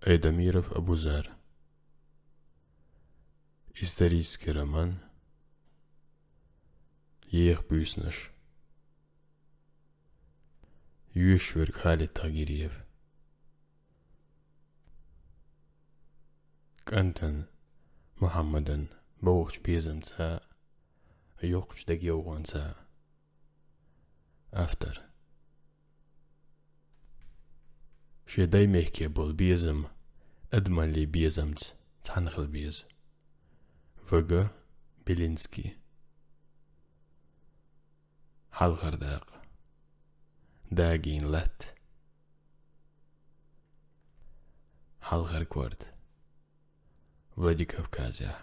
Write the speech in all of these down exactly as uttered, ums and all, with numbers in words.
Айдамиров Абузар. Исторический роман. Еха буьйсанаш. Йоьшуш верг Халид Тагиров. КӀантан Мухьаммадан бовхача безамца, йоккхача дегайовхонца. Автор. Шен дай мехке болу безам адамаллин безамца цхьаьна хила беза. В Г Белинский. Хьалхара дакъа. Дагийна латта. Хьалхара корта. Владикавказехь.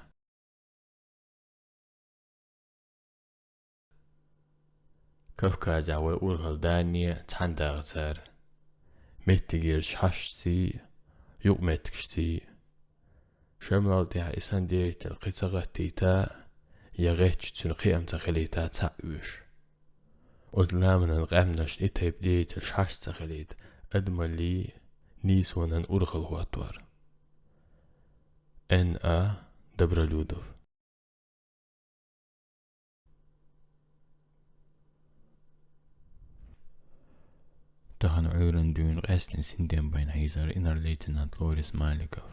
Кавказехь вай урхалла дани цхьаьна дагӀа цара. Меттигерчу хьашташций, юкъаметтигашций. Шемалла тӀехь и санна деятель кхин ца гӀаттийта, я гӀеттачу цуьнан кхиам ца хилийта цхьаъ оьшу. Оцу ламанан къаьмнашна и тайпа деятель хьашт ца хилийта, адамаллин, нийсонан урхалла хӀоттор. Н А Добролюдов. Тахана Ӏуьйранна дуьйна къаьсттина синтем байна хьийзара инарла-лейтенант Лорис Маликов.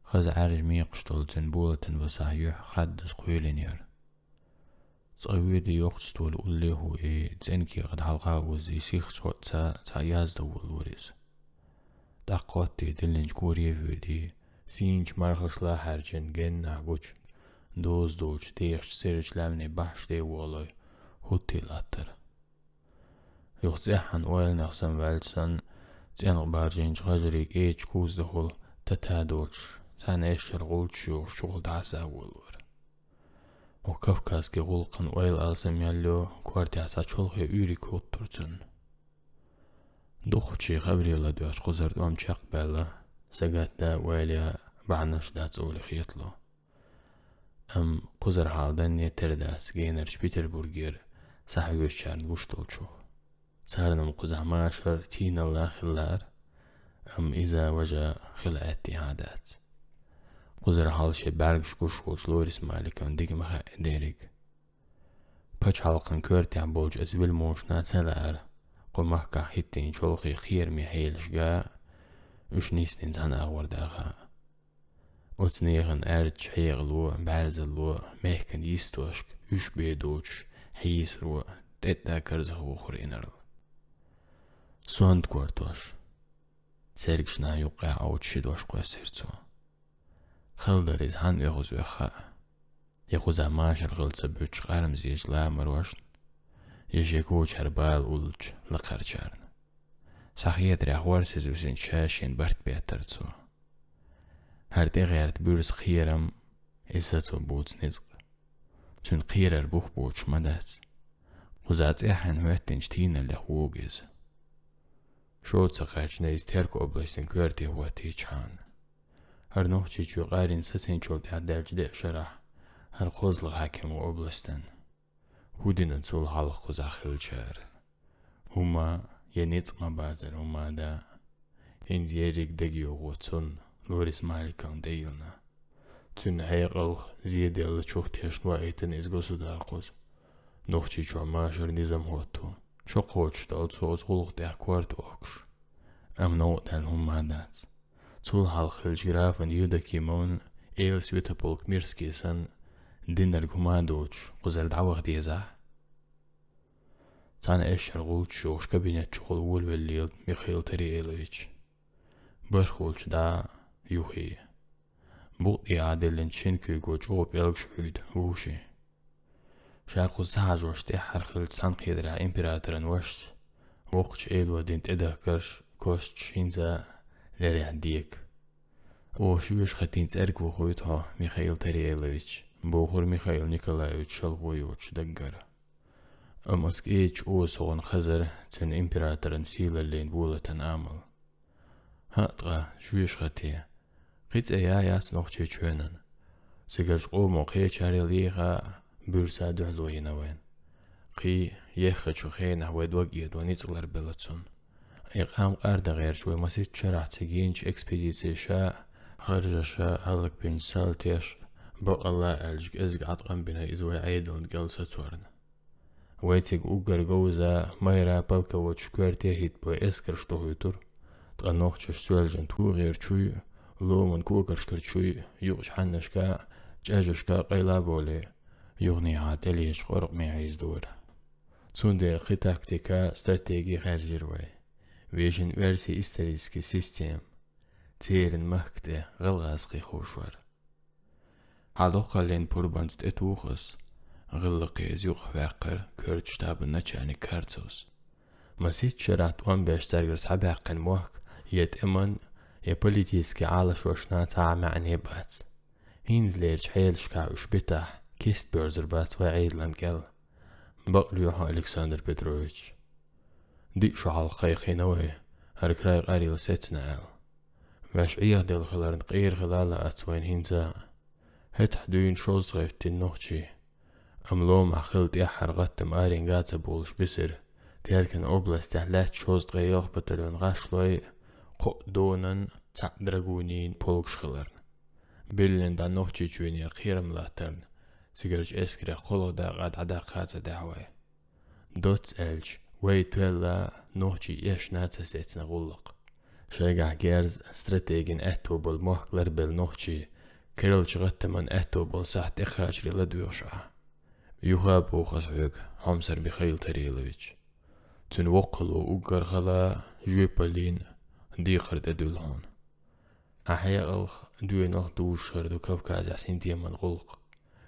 Хаза Ӏаьржа мекхаш долу цуьнан болатан васахь юьхь хаддаза кхоьлина яра. Цкъа воьдий йоккхачу столе уллехь а и цӀенкехь дӀахьалха а вузий, сихха чохь а ца, цхьа яздан волавора иза. ТӀаккха хӀоттий диллинчу коре а воьдий, сийначу мархашла хьаьрчина геннахь гучу, доза долчу дехачу серачу лаьмнийн бахьаш тӀе а вогӀалой, хӀуттий латтара. Юха цӀеххьана ойланах самаваьлча санна, цӀенкъа баржийначу хажарийн кӀеча кузахула тата доцуш, цхьана эшшара гӀулчаш йохуш чухула дӀаса а волавора. Хьо Кавказский гӀуллакхана ойла алсам яьлло, кортехь цхьа чолхе уьйриг хӀуттура цунна. Дукхачийн хабаре ладоьгӀча кхузара тӀом чекхбаьлла, сагатдан а ойла ян бахьанаш дац олий хетало. Амма кхузара хьал данне тера дац генарчу Петербургера схьахьоьжучарна гуш долчух. Царна-м кхузахь машар тийналла хилла лаьара, амма иза важа хила аьттехьа дац. Кхузара хьал шен бӀаьргаш гуш волчу Лорис Маликовна дика ма хаьа дерриг. Пачхьалкхан коьртехь болчу оцу вельмошна ца лаьара, кху махкахь хӀиттийна чолхе кхераме хьелаш ган, уьш нисдина цхьана агӀор даха. Оцу нехан аьррачу хьекъало, бӀаьрзалло, мехкан йистошка уьш бен доцуш хьийсаро тӀетта карзах вохура инарла. Сонта кортош. Цергашна юккъехь Ӏовчу ши дош кхоьссира цо. Хала дара иза хьанна оьхуш веха хаьа. Я кхузахь машар хила ца буьтуш къарамзечу ламарошна, я шен кочара бала уллучу лакхарчарна. Схьахетарехь хӀорсиза висинчу ша шена барт беттара цо. ХӀара тӀегӀерта буьрса кхерам, иза сацо буьйцу ницкъ. Цуьнан кхерар бух боцуш ма дац. Кхузахь цӀеххьана хӀоьттинчу тийналлех вогу иза. Шо ца кхаьчна иза Терк областан коьрте хӀоттийчхьана. ХӀара Нохчийчоь къарйина сацийначул тӀаьхьа даьллачу деа шарахь, хӀара кхозлагӀа хьаькам ву областан. ХӀун дина цул хьалха кхузахь хиллачара? ХӀума я ницкъ ма бацара хӀума да. ХӀинца ерриг дагайогӀу цунна, Лорис Маликовна тӀейлана. Цуьнан хьекъалх зеделла чух тешна ваийтина иза государхоза. Нохчийчохь машар низам хӀотто. Шо кхочуш долу цо оцу гӀуллакх тӀехь корта охкуш. Амма новкъа даьлла хӀума дац. Цул хьалха хиллачу графан Евдокимовна, Элас Святополк Мирский санна, динарг хӀума доцуш, кхузара дӀаваха дезахь? Цхьана эшшара гӀулчаш йохуш кабинет чухула волавелла лела Михаил Тариэлович. БархӀ волчу дӀа юххе. Букъ тӀе Ӏадиллинчу шина куьйго чӀогӀа пӀелгаш Ӏуьйду вовшийн. Ша кхуза ца хьажош тӀаьххьара хиллачу цхьаьнакхетарехь императоран вашас, воккхачу Элодина тӀедахкарш косташ хӀинца а лерехь дека. Оха шоьша хатийна цӀерга вохуьйту хьо, Михаил Тариэлович, бохура Михаил Николаевич шалхо йоцуш даггара. Амма аса кӀечу оза хӀокхунна хазара цуьнан императоран сийлаллин болатан амал. ХӀаъ, ткъа шоьша хати. Кхин цӀе я яц Нохчийчоьнан. Цигарчу къомо кхечарел еха а, буьрса а дуьхьало йина вайн. Кхин, еххачу хенахь вай дог эдо ницкъ ларбелла цунна. И къам кӀарда гӀерташ вай масийтта шарахь цига йинчу экспедицеша, харжаша хӀаллакбинчу салтеша, бакъалла аьлча, кӀезиг Ӏаткъам бина иза вай Ӏедална кӀел сацорна. Вай цига уггар говза майра полководчу коьрте хӀиттабой эскарш тӀехуьйтура, ткъа нохчаш соьлжанан тӀе гӀертачуй, ломан кокаршкарчуй, юкъачу хьаннашка, чӀаьжашка къайла а болий, юханехьа тӀелечу къоркъаме хьийзадора. Цундела кхин тактика, стратеги хаьржира вай. Вешан оьрсийн исторический система, церан махка тӀе гӀалгӀазкхий ховшор. Хьалха доккхаллин пурбанца тӀетуху ас, гӀиллакхе иза юкъахваьккхира коьртачу штабан начальник Карцевс. Масийтта шарахь тӀом беш цаьргара схьабаьккхина мохк я тӀеман, я политически Ӏалашонна цхьа а маьӀне бац. ХӀинцалерчу хьелашкахь уьш битахь, кеста боьрзур бац вай Ӏедална кӀел. Бакъ лоьхьу, Александр Петрович. Диъ шо хьалха кхайкхийна вай, хӀара край къаръяла сецна аьлла. Ваьш Ӏехаделла хиларна къера хила лаьа вайна хӀинца а. ХӀетахь дуьйна шовзткъе хӀоьттина нохчий. Амма ломахь хилла тӀаьххьара гӀаттам аренга а ца болуш бисира, Теркан областехь лаьтташ шовзткъе ялх батальон гӀашлой, кхоъ донан, цхьаъ драгунийн полкаш хиларна. Биллина дӀа Нохчийчоьнера кхерам латтарна, цигарчу эскарех кхоалгӀа дакъа дӀадаккха а ца даьхьа вай. Доцца аьлча, вай тоьлла нохчий эшна а ца сецна гӀуллакх. Шайгахь герз, стратегин аьтто болу мохк ларбелла нохчий, керлачу гӀаттаман аьтто болу сахьт тӀекхачаре ладоьгӀуш Ӏа. Юха а боху аса хьоьга, Хьомсара Михаил Тарелович. Цуьнан воккхало уггар хала, жоьпаллин декхар тӀедуьллу хьуна. Хьан хьекъалх, доьналх дузуш хир ду Кавказехь синтеман гӀуллакх.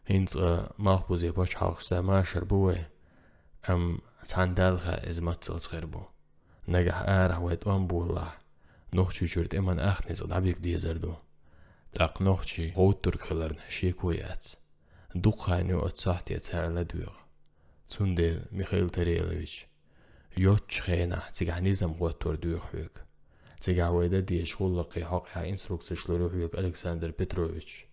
ХӀинца а малхбузе пачхьалкхашца машар бу вай, амма цхьана Далла хаьа иза маццалц хир бу. Нагахь арахь вай тӀом болахь, Нохчийчуьра тӀеман ах ницкъ дӀабига дезар ду. ТӀаккха нохчий гӀовттург хиларна шеко яц. Дукха хан ю оцу сахьте цара ладоьгӀу. Цундела, Михаил Тарелович, йоцчу хенахь цигахь низам гӀоттор доьху хьоьга. Цигахь вай дан дезачу гӀуллакхийн хьокъехь инструкцеш лур ю хьоьга Александр Петрович.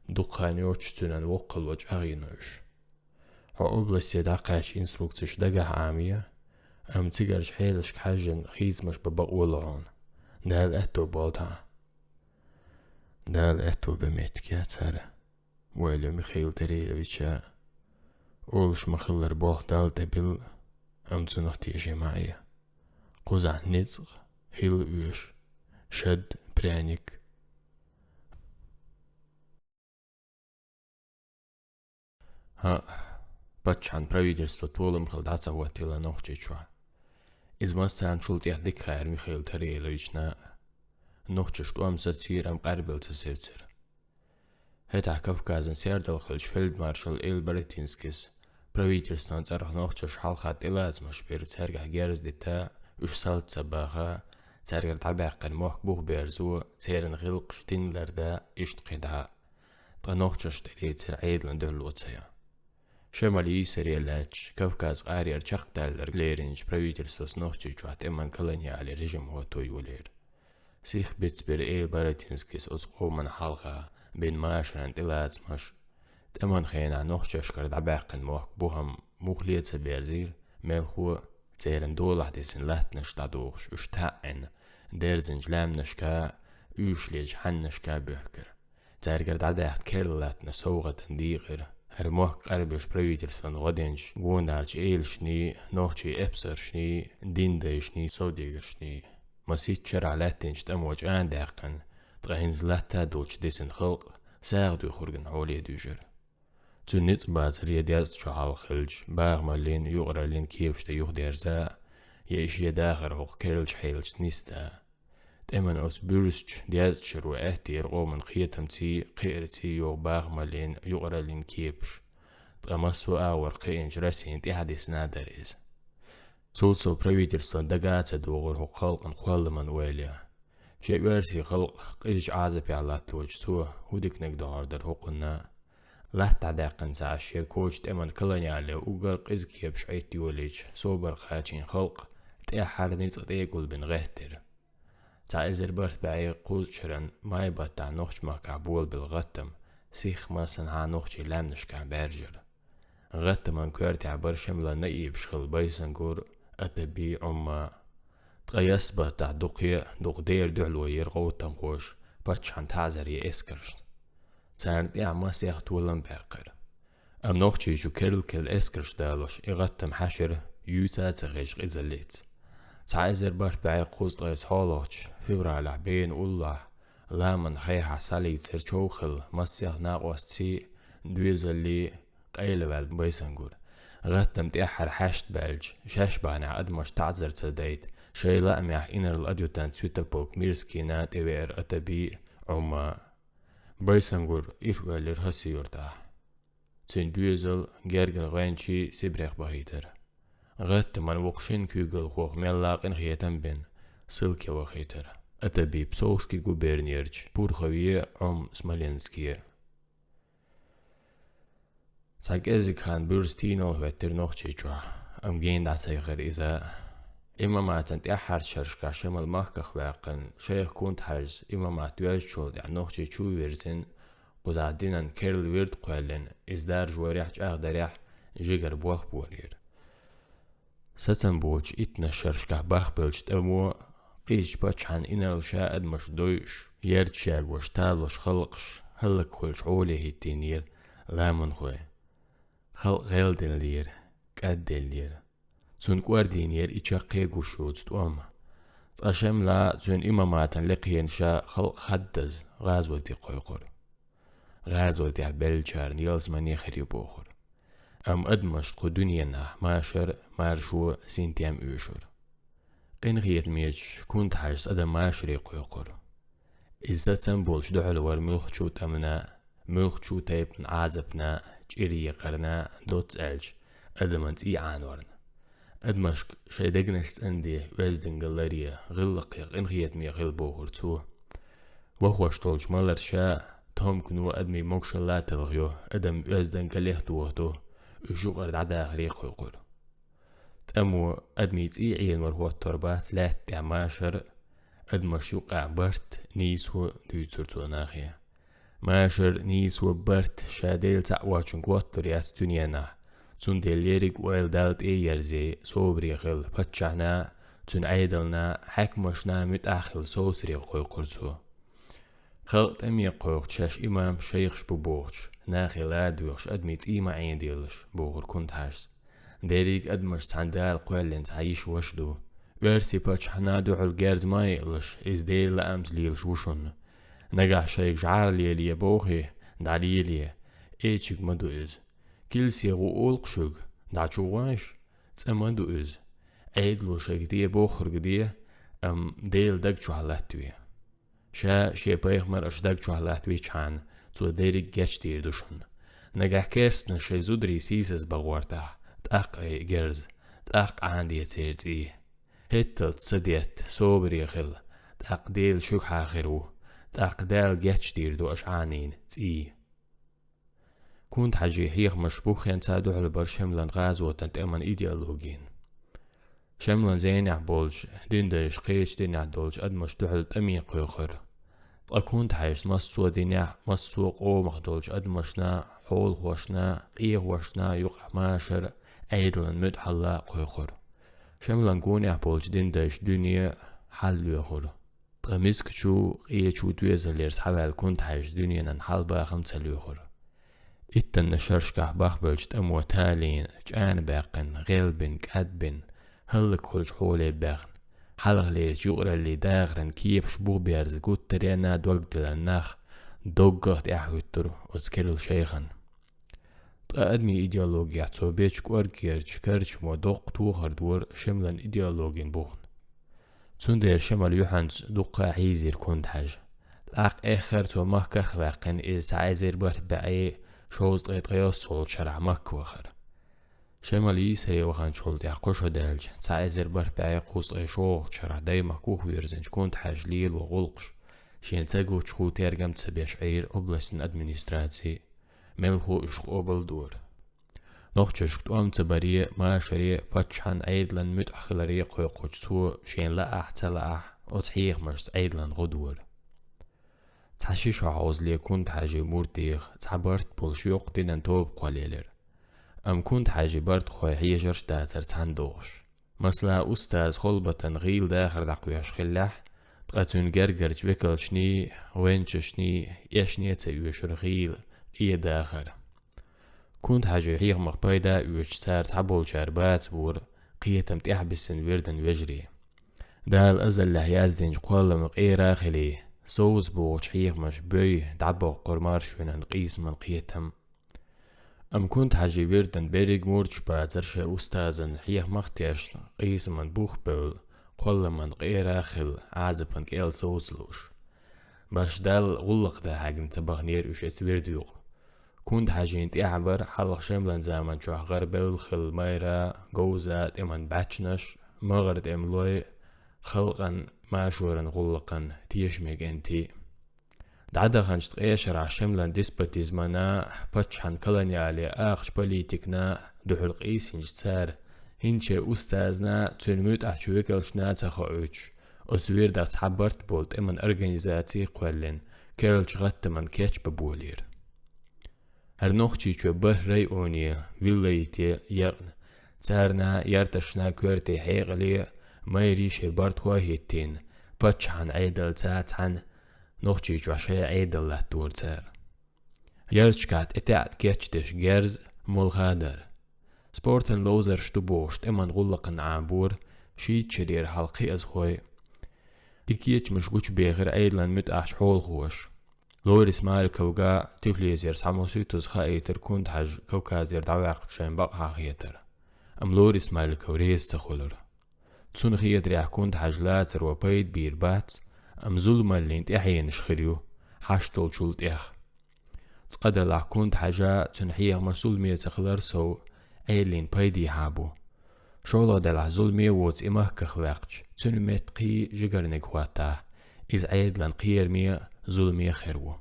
Дукха хан йоццуш цуьнан воккхало чӀагӀйина уьш. Хьо областе дӀакхаьчча инструкцеш дагахь Ӏамае, амма цигарчу хьелашка хьаьжжина хийцамаш бан бакъо ло хьуна. Дала аьтто болтахь. Дала аьтто бен меттиг яц хӀара. Вайло Михаил Тареловича олуш ма-хиллара болх Далла тӀе билла, амма цунах тешаме ма Ӏе. Кхузахь ницкъ, хила оьшу, шад, пряник. ХӀаъ, паччахьан правительство толам хила дӀа ца хӀоттийла Нохчийчохь. Иза массарна шул тӀех дика хаьара Михаил Тареловична. Нохчаш тӀом сацийра, амма къарбелла ца севцира. ХӀетахь Кавказан сердал хиллачу фельдмаршал Эйл Баратинскис правительствон цӀарах нохчаш хьалха тӀелацамаш бира, цаьргахь герз дита, уьш салт ца баха, цаьргара дӀабаьккхина мохк бух берзо, церан гӀиллакхаш дин ларда, иштта кхидӀа. Ткъа нохчашна тӀелецира Ӏедалан дуьхьало ца ян. Шемале йийсаре лаьтташ, Кавказ къарера чекхдаьлларг леринчу правительствос Нохчийчохь тӀеман колониале режим хӀотто йолийра. Сих бицбира Эйл Баратинскис оцу къоман хьалха бина машаран тӀелацамаш. ТӀеман хенахь нохчашкара дӀабаьккхина мохк бухам мухле ца берзийра, мелхо а церан долахь дисина латтанаш дӀадохуш, уьш таӀӀина, дерзинчу лаьмнашка, уьйшалечу хьаннашка буьхкира. Цаьргара дӀадаьхна керла латтанаш совгӀатана дийкъира. ХӀара мохк къарбеш правительствон гӀо динчу гонахарчу элашний, нохчийн эпсаршний, дин дайшний, совдегаршний. Масийтта шарахь лаьттинчу тӀамо чӀагӀдаьккхина, ткъа хӀинца латта а долуш дисина халкъ сагӀа дуьйхурган хьоле дуьйжира. Цуьнан ницкъ бацара я дезткъа шо хьалха хиллачу багамаллин, юкъараллин кепаш тӀе юхадерза, я и шен дахар хӀокху керлачу хьелашца нисда. ТӀеман оцу буьрсачу дезткъа шаро аьттера къоман кхетамций, кхиарций йогӀу багамаллин, юкъараллин кепаш. Ткъа массо а агӀор кхиъначу Россин тӀаьхьадисна а дара иза. Цул сов правительствон дага а ца догӀура хӀокху халкъан кхолламан ойла ян. Шен оьрсийн халкъ къизачу Ӏазапехь латточу цо хӀун диканиг догӀур дара хӀокхунна? Латта дӀадаьккхина ца Ӏаш шен кочу тӀеман колониале уггар къиза кепаш Ӏитта йолийча, собар кхачийна халкъ тӀаьххьара ницкъ тӀе а гулбина гӀеттира. Цхьа эзар бархӀ бӀе кхузткъа шаран май баттахь нохчмахкахь болабелла гӀаттам сихха массанхьа нохчийн лаьмнашкахь баьржира. ГӀаттаман коьртехь бара Шемалан наибаш хилла Байсангур, Атаби, Ӏумма. Ткъа ялх баттахь дукхе а дукха дера дуьхьало ера гӀовттамхоша паччахьна таӀзар е эскаршна. Царна тӀехь масех толам баьккхира. Амма Нохчийчу керла-керла эскарш далош и гӀаттам хьаьшира, юьйца а ца хезаш, къизаллица. Цхьа эзар бархӀ бӀе кхузткъе цхьоалагӀчу февралехь бена уллохь, ламанан хьехахь схьалийцира чов хилла масех накъостий а, доьзаллий а къайлаваьлла Байсангур. ГӀаттам тӀаьххьара хьаьшна баьлча, шаьш бахьанехь адамашна таӀзар ца дайта, шайн лаамехь инарла-адъютант Святополк Мирскийна тӀевеара Атаби а, Ӏума а. Байсангур ирхъоьллира хӀара юьртахь. Цуьнан доьзал, гергара гӀоьнчий Сибрех бахийтира. ГӀаттаман воккхачу шина куьйгалхох мелла а къинхетам бина, ссылке вахийтира. Атаби Псковский губернерчу Пурхове а, Ӏума, Смоленске а. Цхьа кӀеззиг хан буьрса тийналла хӀоьттира Нохчийчохь, амма гена дӀа ца яхара иза. Имаматан тӀаьххьарчу шерашкахь Шемал махках ваьккхина шайх Кунта-Хьаьжас имамат доьжначул тӀаьхьа Нохчийчу вирзина, кхузахь динан керла вирд кхоьллина, иза даржорехь а, чӀагӀдарехь а жигара болх болийра. Сацам боцучу иттаннаш шерашкахь бахбеллачу тӀамо, къизачу паччахьна инарла ша адамашна дойуш, ярташка талош халкъаш хӀаллакьхуьлучу хьоле хӀиттийнера ламанхой. Халкъ гӀелделлера, кӀадделлера. Цунна кӀордийнера и чаккхе гуш йоцу тӀом. Ткъа Шемала цуьнан имаматан лекхена ша халкъ хаддаза гӀазоте кхойкхура. ГӀазотехь беллачарна ялсамане хир ю бохура. Амма адамашна кху дуьненахь машар а, маршо а, синтем а оьшура. Къинхетамечу Кунта-Хьаьжас адам машаре кхойкхура. Иза сацам болчу дуьхьал вара муьлххачу тӀамна, муьлххачу тайпана Ӏазапна, чӀир екхарна, доцца аьлча, адаман цӀий Ӏанорна. Адамашка шайн дегнаш цӀанде, оьздангалле, гӀиллакхе, къинхетаме хила бохура цо. Вахош долчу маларша, тхомкано адамийн могушалла а талхайо, адам оьздангаллех дохадо, уьш юкъара дӀадахаре кхойкхура. ТӀамо адамийн цӀий Ӏенор хӀоттор бац лаьтта тӀехь машар а, адамаш юкъахь барт а, нийсо а дуьйцура цо нахе. Машар, нийсо, барт ша Дела цхьаъ воцчунга хӀоттор яц дуьненахь, цундела ерриг ойла Далла тӀе а ерзий, собаре хила паччахьна а, цуьнан Ӏедална а, хьаькамашна а муьтӀахь хила совцаре кхойкхура цо. Халкъ тӀаме кхойкхуш шаьш имамаш, шайхаш бу бохучу нахе ла а доьхуш, адамийн цӀий ма Ӏенаделаш, бохура Кунта-Хьаьжас. Дерриг адамаш цхьана Дала кхоьллина цхьа йиша-ваша ду. Оьрсийн паччахьна дуьхьал герз ма а йиъалаш, иза Делан лаамца лелаш ву шуна. Нагахь шайга жӀара лелае бохий, дӀалелае, эчиг ма ду иза. Килсе гӀо олу-кх шуьга, дӀа чу гӀойша, цӀа ма ду иза. Ӏедало шайга де бохург де, амма Делан даг чохь латтаве. Ша шен пайхамар аша даг чохь латтавичхьана, цо дерриг гечдийр ду шуна. Нагахь керстанаша шайн зударий сийсаз бан гӀортахь, тӀаккха айа герз, тӀаккха Ӏанаде церан цӀий. ХӀетталц ца детта, собаре хила, тӀаккха Дела шуьгахьа хир ву, тӀаккха Дала гечдийр ду аша Ӏанийна цӀий. Кунта-Хьаьжин хьехамаш буххенца дуьхьал бара Шемалан гӀазотан тӀеман идеологина. Шемалан зенехь болчу динан дайша кхечу динехь долчу адамашна дуьхьал тӀаме кхойкхура. Ткъа Кунта-Хьаьжас массо а динехь, массо а къомах долчу адамашна, хьолахошна, къехошна юкъахь машар а, Ӏедалан муьтӀахьалла а кхойкхура. Шемалан гонехь болчу динан дайша дуьне а хьалалоьхура. Ткъа мискачу, къечу доьзалера схьаваьлла Кунта-Хьаьжас дуьненан хьал-бахам ца лоьхура. Иттаннаш шерашкахь бахбеллачу тӀамо талийна, чӀанабаьккхина, гӀелбина, кӀадбина, хӀаллакьхуьлучу хьоле баьхна, хьалхалерчу юкъараллин дахаран кепаш бух берза гуттаренна догделла нах доггах тӀаьхьахӀуьттура оцу керла шайхана. Ткъа адамийн идеологехь цо бечу кӀорггерчу карчамо доккха тохар дора Шемалан идеологин бухна. Цундела Шемал юьхьанца дуккха а хьийзира Кунта-Хьаьжа. ТӀаккха эххар а цо махкарх а ваьккхина, иза цхьа эзар бархӀ бӀе шовзткъе ткъайоьссолгӀачу шарахь Макка вахара. Шемал Йийсаре ваханчул тӀаьхьа кхо шо даьлча, цхьа эзар бархӀ бӀе кхузткъе шолгӀачу шарахь Даймахка вухавирзинчу Кунта-Хьаьжа лело гӀуллакхаш шен ца гучу хӀу тергам ца беш Ӏийра областан администраци, мелхо уьш къобалдора. Нохчашка тӀом ца баре, машаре, паччахьан, Ӏедалан муьтӀахь хиларе кхойкхучу цо, шен лаахь а, ца лаахь а, оцу хьехамашца Ӏедалан гӀо дора. Цхьа ши шо хьовзале Кунта-Хьаьжин мурдех цхьа барт болуш йоккха динан тоба кхоллаелира. Амма Кунта-Хьаьжин бартхой хьежарш дацара цхьаьна догӀуш. Масала, устаз Холбатан гӀийла дахар дӀакхоьхьуш хиллехь, ткъа цуьнан гергарчу векалшний, гӀоьнчашний эшне а ца оьшура гӀийла, къен дахар. Кунта-Хьаьжин хьехамах пайда а оьцуш, цара цхьаболчара бац бора кхетам тӀехь бисина вирдан вежарий. Дала азаллехь яздинчу кхолламан къера а хилий, совца богӀучу хьехамаша бой дӀабоккхура маршонан къийсаман кхетам. Амма Кунта-Хьаьжин вирдан берриг мурдаш бацара шайн устазан хьехамах а тешна, къийсаман бух а бевлла, кхолламан къера а хилла, Ӏазапан кӀел совца лууш. Башха Далла гӀуллакх дан хьаьгна ца баханера уьш оцу вирдан юкъа. Кунта-Хьаьжин тӀехь бара хьалха Шемлан заман чохь гӀарабевлла хилла майра, говза, тӀеман баьччанаш, магӀар тӀемалой, халкъан, машоран гӀуллакхан тешаме кӀентий. ДӀадаханчу ткъе шарахь Шемлан деспотизмана, паччахьан колониале ахча политикана дуьхьал къийсинчу цара, хӀинца шайн устазна, цуьнан муьтӀахьчу векалшна ца хоуьйтуш, оцу вирдах цхьа барт болу тӀеман организаций кхоьллина, керлачу гӀаттаман кечбан болийра. ХӀара Нохчийчоь бархӀ районе, вилаяте екъна, царна, ярташна коьрте хьекъале, майрий шайн бартхой а хӀиттийна, паччахьан Ӏедалца цхьаьна Нохчийчохь шайн Ӏедал латтора цара. Ярташкахь тӀетаьӀа кечдеш герз а, молха а дара. Спортан ловзарш ду бохуш, тӀеман гӀуллакхана Ӏамабора шийтта шарера хьалха кхиазхой. И кечамаш гучубехира Ӏедалан муьтӀахьчу хьолахоша. Лорис Маликовга Тифлисера схьамосуьйтаза хаийтира Кунта-Хьаьжа Кавказера дӀаваьккхича шайна бакъахьа хетар. Амма Лорис Маликов реза ца хуьлура. Цунна хетарехь, Кунта-Хьаьжа лацаро пайда бийр бац, амма зуламаллин тӀаьхьенаш хир ю, хьашт долчул тӀех. Цкъа-делахь, Кунта-Хьаьжа, цуьнан хьехамаш зуламе ца хилар сов, Ӏедална пайдехьа бу. ШолгӀа делахь, зуламе воцу и махках ваьккхича, цуьнан метта кхин жигарниг хӀоттахь, иза Ӏедалан кхераме а, зуламе а хир ву.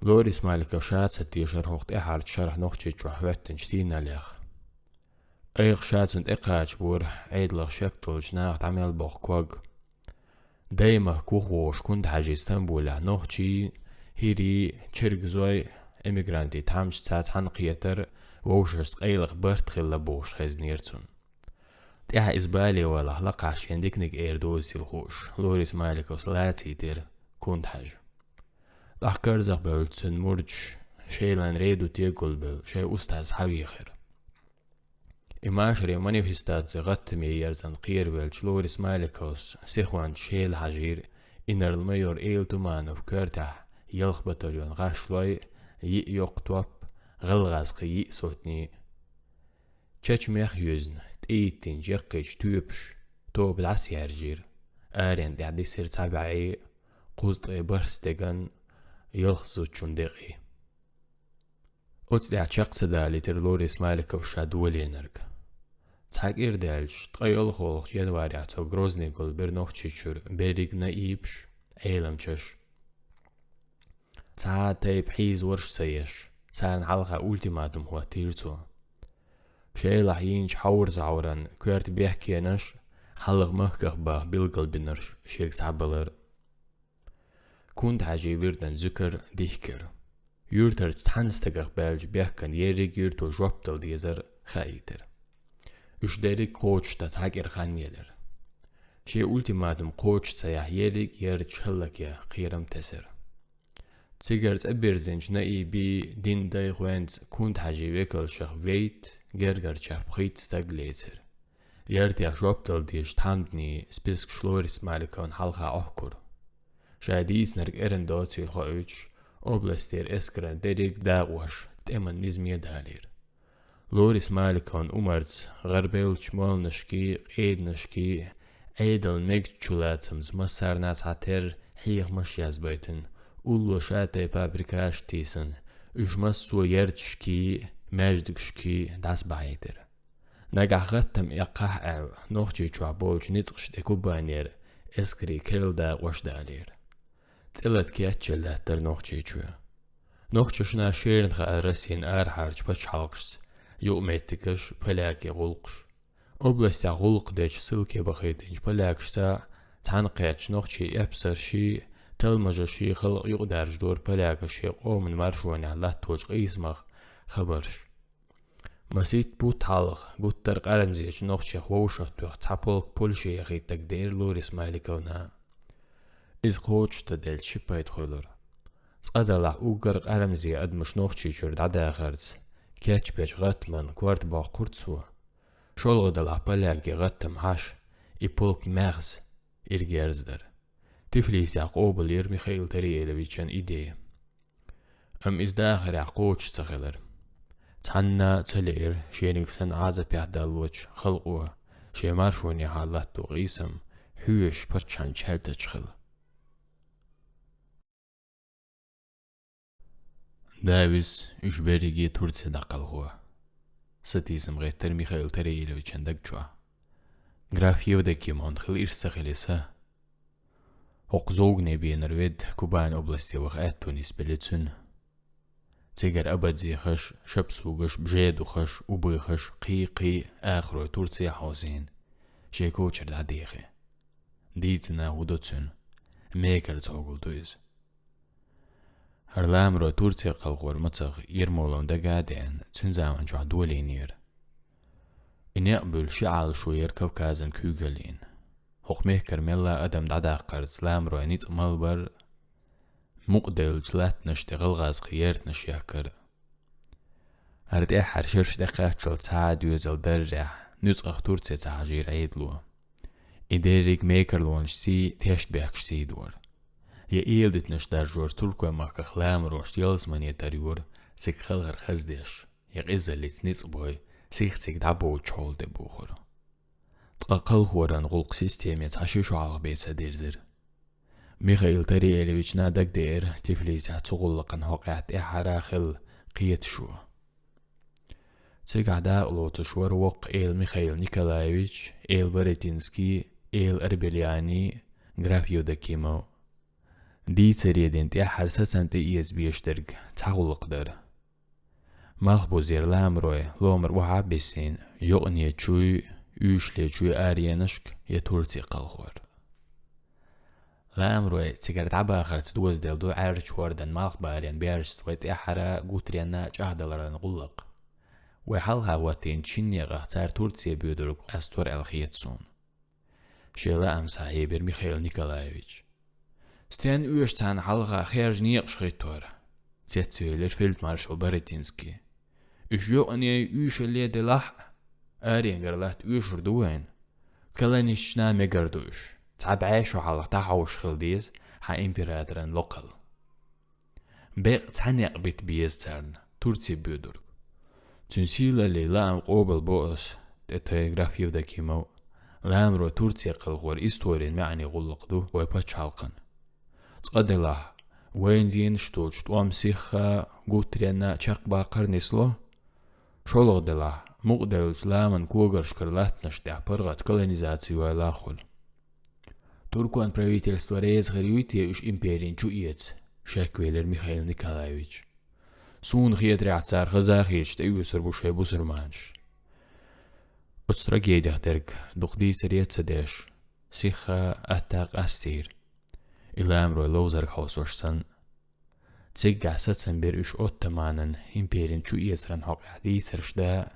Лорис Маликов ша ца тешара хӀокху тӀаьххьарчу шарахь Нохчийчохь хӀоьттинчу тийналех. Айхьа ша цунна тӀекхачабора Ӏедалах шек долчу наха дӀа мел боккху ког. Даймахка вухавогӀуш Кунта-Хьаьжи Стамбулехь нохчий, хӀирий, чергазой, эмигрантий тхьамсица цхьаьна кхетар, вовшашца къайлаха барт хилла бохуш хезнера цунна. ТӀаьхьа иза бале валахь, лакхахь шена диканиг эр дозийла хууш, Лорис Маликовс лацийтира Кунта-Хьаьжа. ТӀаккха карзахбевлла цуьнан мурдаш, Шелан Реду тӀе гулбевлла, шайн устаз схьавийхира. И машаре манифестаци гӀаттаме ерзан кхеравеллачу Лорис Маликовс сихонца Шела хьажийра инарла-майор Эйлтуманов коьртехь ялх батальон гӀашлой, йиъ йоккха топ, гӀалгӀазкхий йиъ сотни. Чечмех а юьзна, тӀеиттинчу яккхийчу тоьпаш тоба дӀасаяржийра, аренна тӀехь дисира цхьа бӀе, кхузткъе бархӀ стеган, ялх зудчун декъий. Оцу тӀехь чекх ца далийтира Лорис Маликовс ша доленарг. Цхьа кӀира даьлча, ткъе йолхолгӀачу январехь цо Грозне гулбира Нохчийчуьра берриг наибаш, Ӏеламчаш. Цхьа а тайпа хьийзорш а ца еш, царна хьалха ультиматум хӀоттийра цо. Шелахь йинчу хьовра-зӀовран коьрта бехкенаш, хьалха махках баха билгалбинарш шега схьабалар. Кунта-Хьаьжин вирдан зуькар дихкира. Юьртарчу цхьана стагах баьллачу бехкана ерриг юьрто жоп дала дезар хаийтира. Уьш дерриг кхочушдан цхьа кӀира хан елира. Шен ультиматум кхочуш ца яхь, ерриг ярташ хӀаллакъян кхерам тесира. Цигара цӀа бирзинчу наибийн, динан дайхойн Кунта-Хьаьжин векалшах вейтта, гергарчех пхийтта стаг лецира. Яртех жоп дала дезачу тхьамдний спискаш Лорис Маликовна хьалха Ӏохкура. Ша дийцинарг эрна доцийла хоуьйтуш, областера эскаран дерриг дакъош тӀеман низаме далийра. Лорис Маликовн умарца гӀарабевллачу молланашкий, къеданашкий, Ӏедална мегачу чулацамца массарна а цхьатерра хьехамаш а язбайтина, улло шатайпа приказ а тийсина, уьш массо а ярташкий, маьждигашкий дӀасабахьийтира. Нагахь гӀаттам эккхахь аьлла, Нохчийчохь болчу ницкъашна тӀе Кубанера эскарийн керла дакъош а далийра. ЦӀе лата кечъелла лаьттара Нохчийчоь. Нохчашна шерна хаьара Россин арахьарчу пачхьалкхашца юкъаметтигаш, полякийн гӀуллакхаш. Областехь гӀуллакх дечу ссылке бахийтинчу полякашца цхьаьна кхаьчча, нохчийн эпсарший, талмажаший халкъ юкъадаьржадора полякаша шен къоман маршонехь латточу къийсамах хабарш. Масийтта бутт хьалха гуттар а Къарамзечу нохчех вовшахтоьхна цхьа полк Польше яхийта дагадеара Лорис Маликовна. Иза кхочушдаьлча ши пайда хуьлура. Цкъа-делахь уггар а Къарамзе адамаш Нохчийчуьра дӀадахарца кечбечу гӀаттаман корта боккхура цо. ШолгӀа-делахь полякийн гӀаттам хьаьша, и полк маьхза, иргерза дара. Тифлисехь къобалйира Михаил Тариэлевичан идея. Амма иза дахарехь кхочуш ца хилира. Цхьанна а ца лиира шениг санна Ӏазапехь даллочу халкъо шен маршонехьа латто къийсам хьоьжуш паччахьан чаьртачу хила. Давис уьш берриге Турце дӀакхалхо. Сатийсам гӀеттара Михаил Тариэлевичан даг чохь. Граф Евдокимовна хила ирс ца хили са. ХӀокху зовгане бенара ведда Кубань областе ваха аьтту нисбелира цуьнан. Цигара абадзехаш, шапсугаш, бжедухаш, убыхаш, кхий-кхий ахарой Турце хьовсийна, шен кочара дӀадехи. Дийцина хӀун до цуьнан, мекарца хьогалла ду иза. ХӀара ламарой Турце кхалхор мацах Ермоловна дага а деана, цуьнан заманчохь долийнера. И некъ буьллу ши Ӏалашо яра Кавказан куьйгаллина. ХӀокху мехкара мелла а адам дӀадаккхарца ламарой ницкъ малбар, мукъадевллачу латтанаш тӀе гӀалгӀазкхийн яртанаш яккхар. ХӀара тӀаьххьара шераш тӀекхаччалц цхьа а доьзал даррехь, нуьцкъах Турце ца хьажийра Ӏедало. И дерриг мекарлонаш сий, тешнабехкаш сий дора. Я эладитанаш даржор туркойн махках ламарошна ялсамане тарйора, цига халхар хаздеш, я къизаллица ницкъ бой, сих цига дӀабоцучу хьола тӀе бухура. Ткъа кхалхоран гӀуллакх системе цхьа ши шо хьалха бен ца дирзира. Михаил Тариэлевична дагадеара Тифлисехь цу гӀуллакхан хьокъехь тӀаьххьара хилла кхеташо. Цигахь дакъалоцуш вара воккха эла Михаил Николаевич, эла Баретинский, эла Арбельяни, граф Евдокимов. Дийцаре дина тӀаьххьара сацам тӀеэца безаш дерг цхьа гӀуллакх дара. Малхбузера ламарой ломара охьа а бисина, юкъанечуй, уьйшалечуй аренашка я Турце кхалхор. Ламарой цигара дӀабахарца дозаделла ду Ӏаьржачу хӀордан малхбален баьржашца вай тӀаьххьара гуттаренна чӀагӀдаларан гӀуллакх. Вай хьалха хӀоттийначу шина некъах цара Турце боьдург къастор аьлла хета суна. Шен лаам схьахьийбира Михаил Николаевич. Стенна оьшу царна хьалха хержа некъаш хӀиттор? Цецвелира фельдмаршал Баретинский. Уьш юкъане, уьйшалле делахь а, аренгара латта оьшур ду вайна. Колонисташна мегар ду уьш. Цхьа бӀе шо хьалха дӀахьовсуш хила деза хьан императоран локхал. Бекъа цхьа некъ бита беза царна, Турце боьдург. Цуьнан сийлаллин лаам къобалбо ас, тӀе тай граф Евдокимов. Ламарой Турце кхалхор историн маьӀне гӀуллакх ду вай пачхьалкхан. Цкъа делахь, вайна зенаш долчу тӀом сихха гуттаренна чекхбаккхар нисло. ШолгӀа делахь, мукъадевллачу ламан когаршкара латтанаш тӀехь паргӀат колонизаци йойла хуьлу. Туркойн правительство реза хир юй те уьш империн чу эца? Шеквелира Михаил Николаевич. Суна хетарехь, цара хазахеташ тӀеоьцур бу шайн бусурманаш. Оцу трагедих дерг дукха дийцаре а ца деш, сихха атта къастийра. И ламарой ловзарг хьовсош санна, циггахь сацам бира уьш оттаманан империн чу эцаран хьокъехь дийцарш да,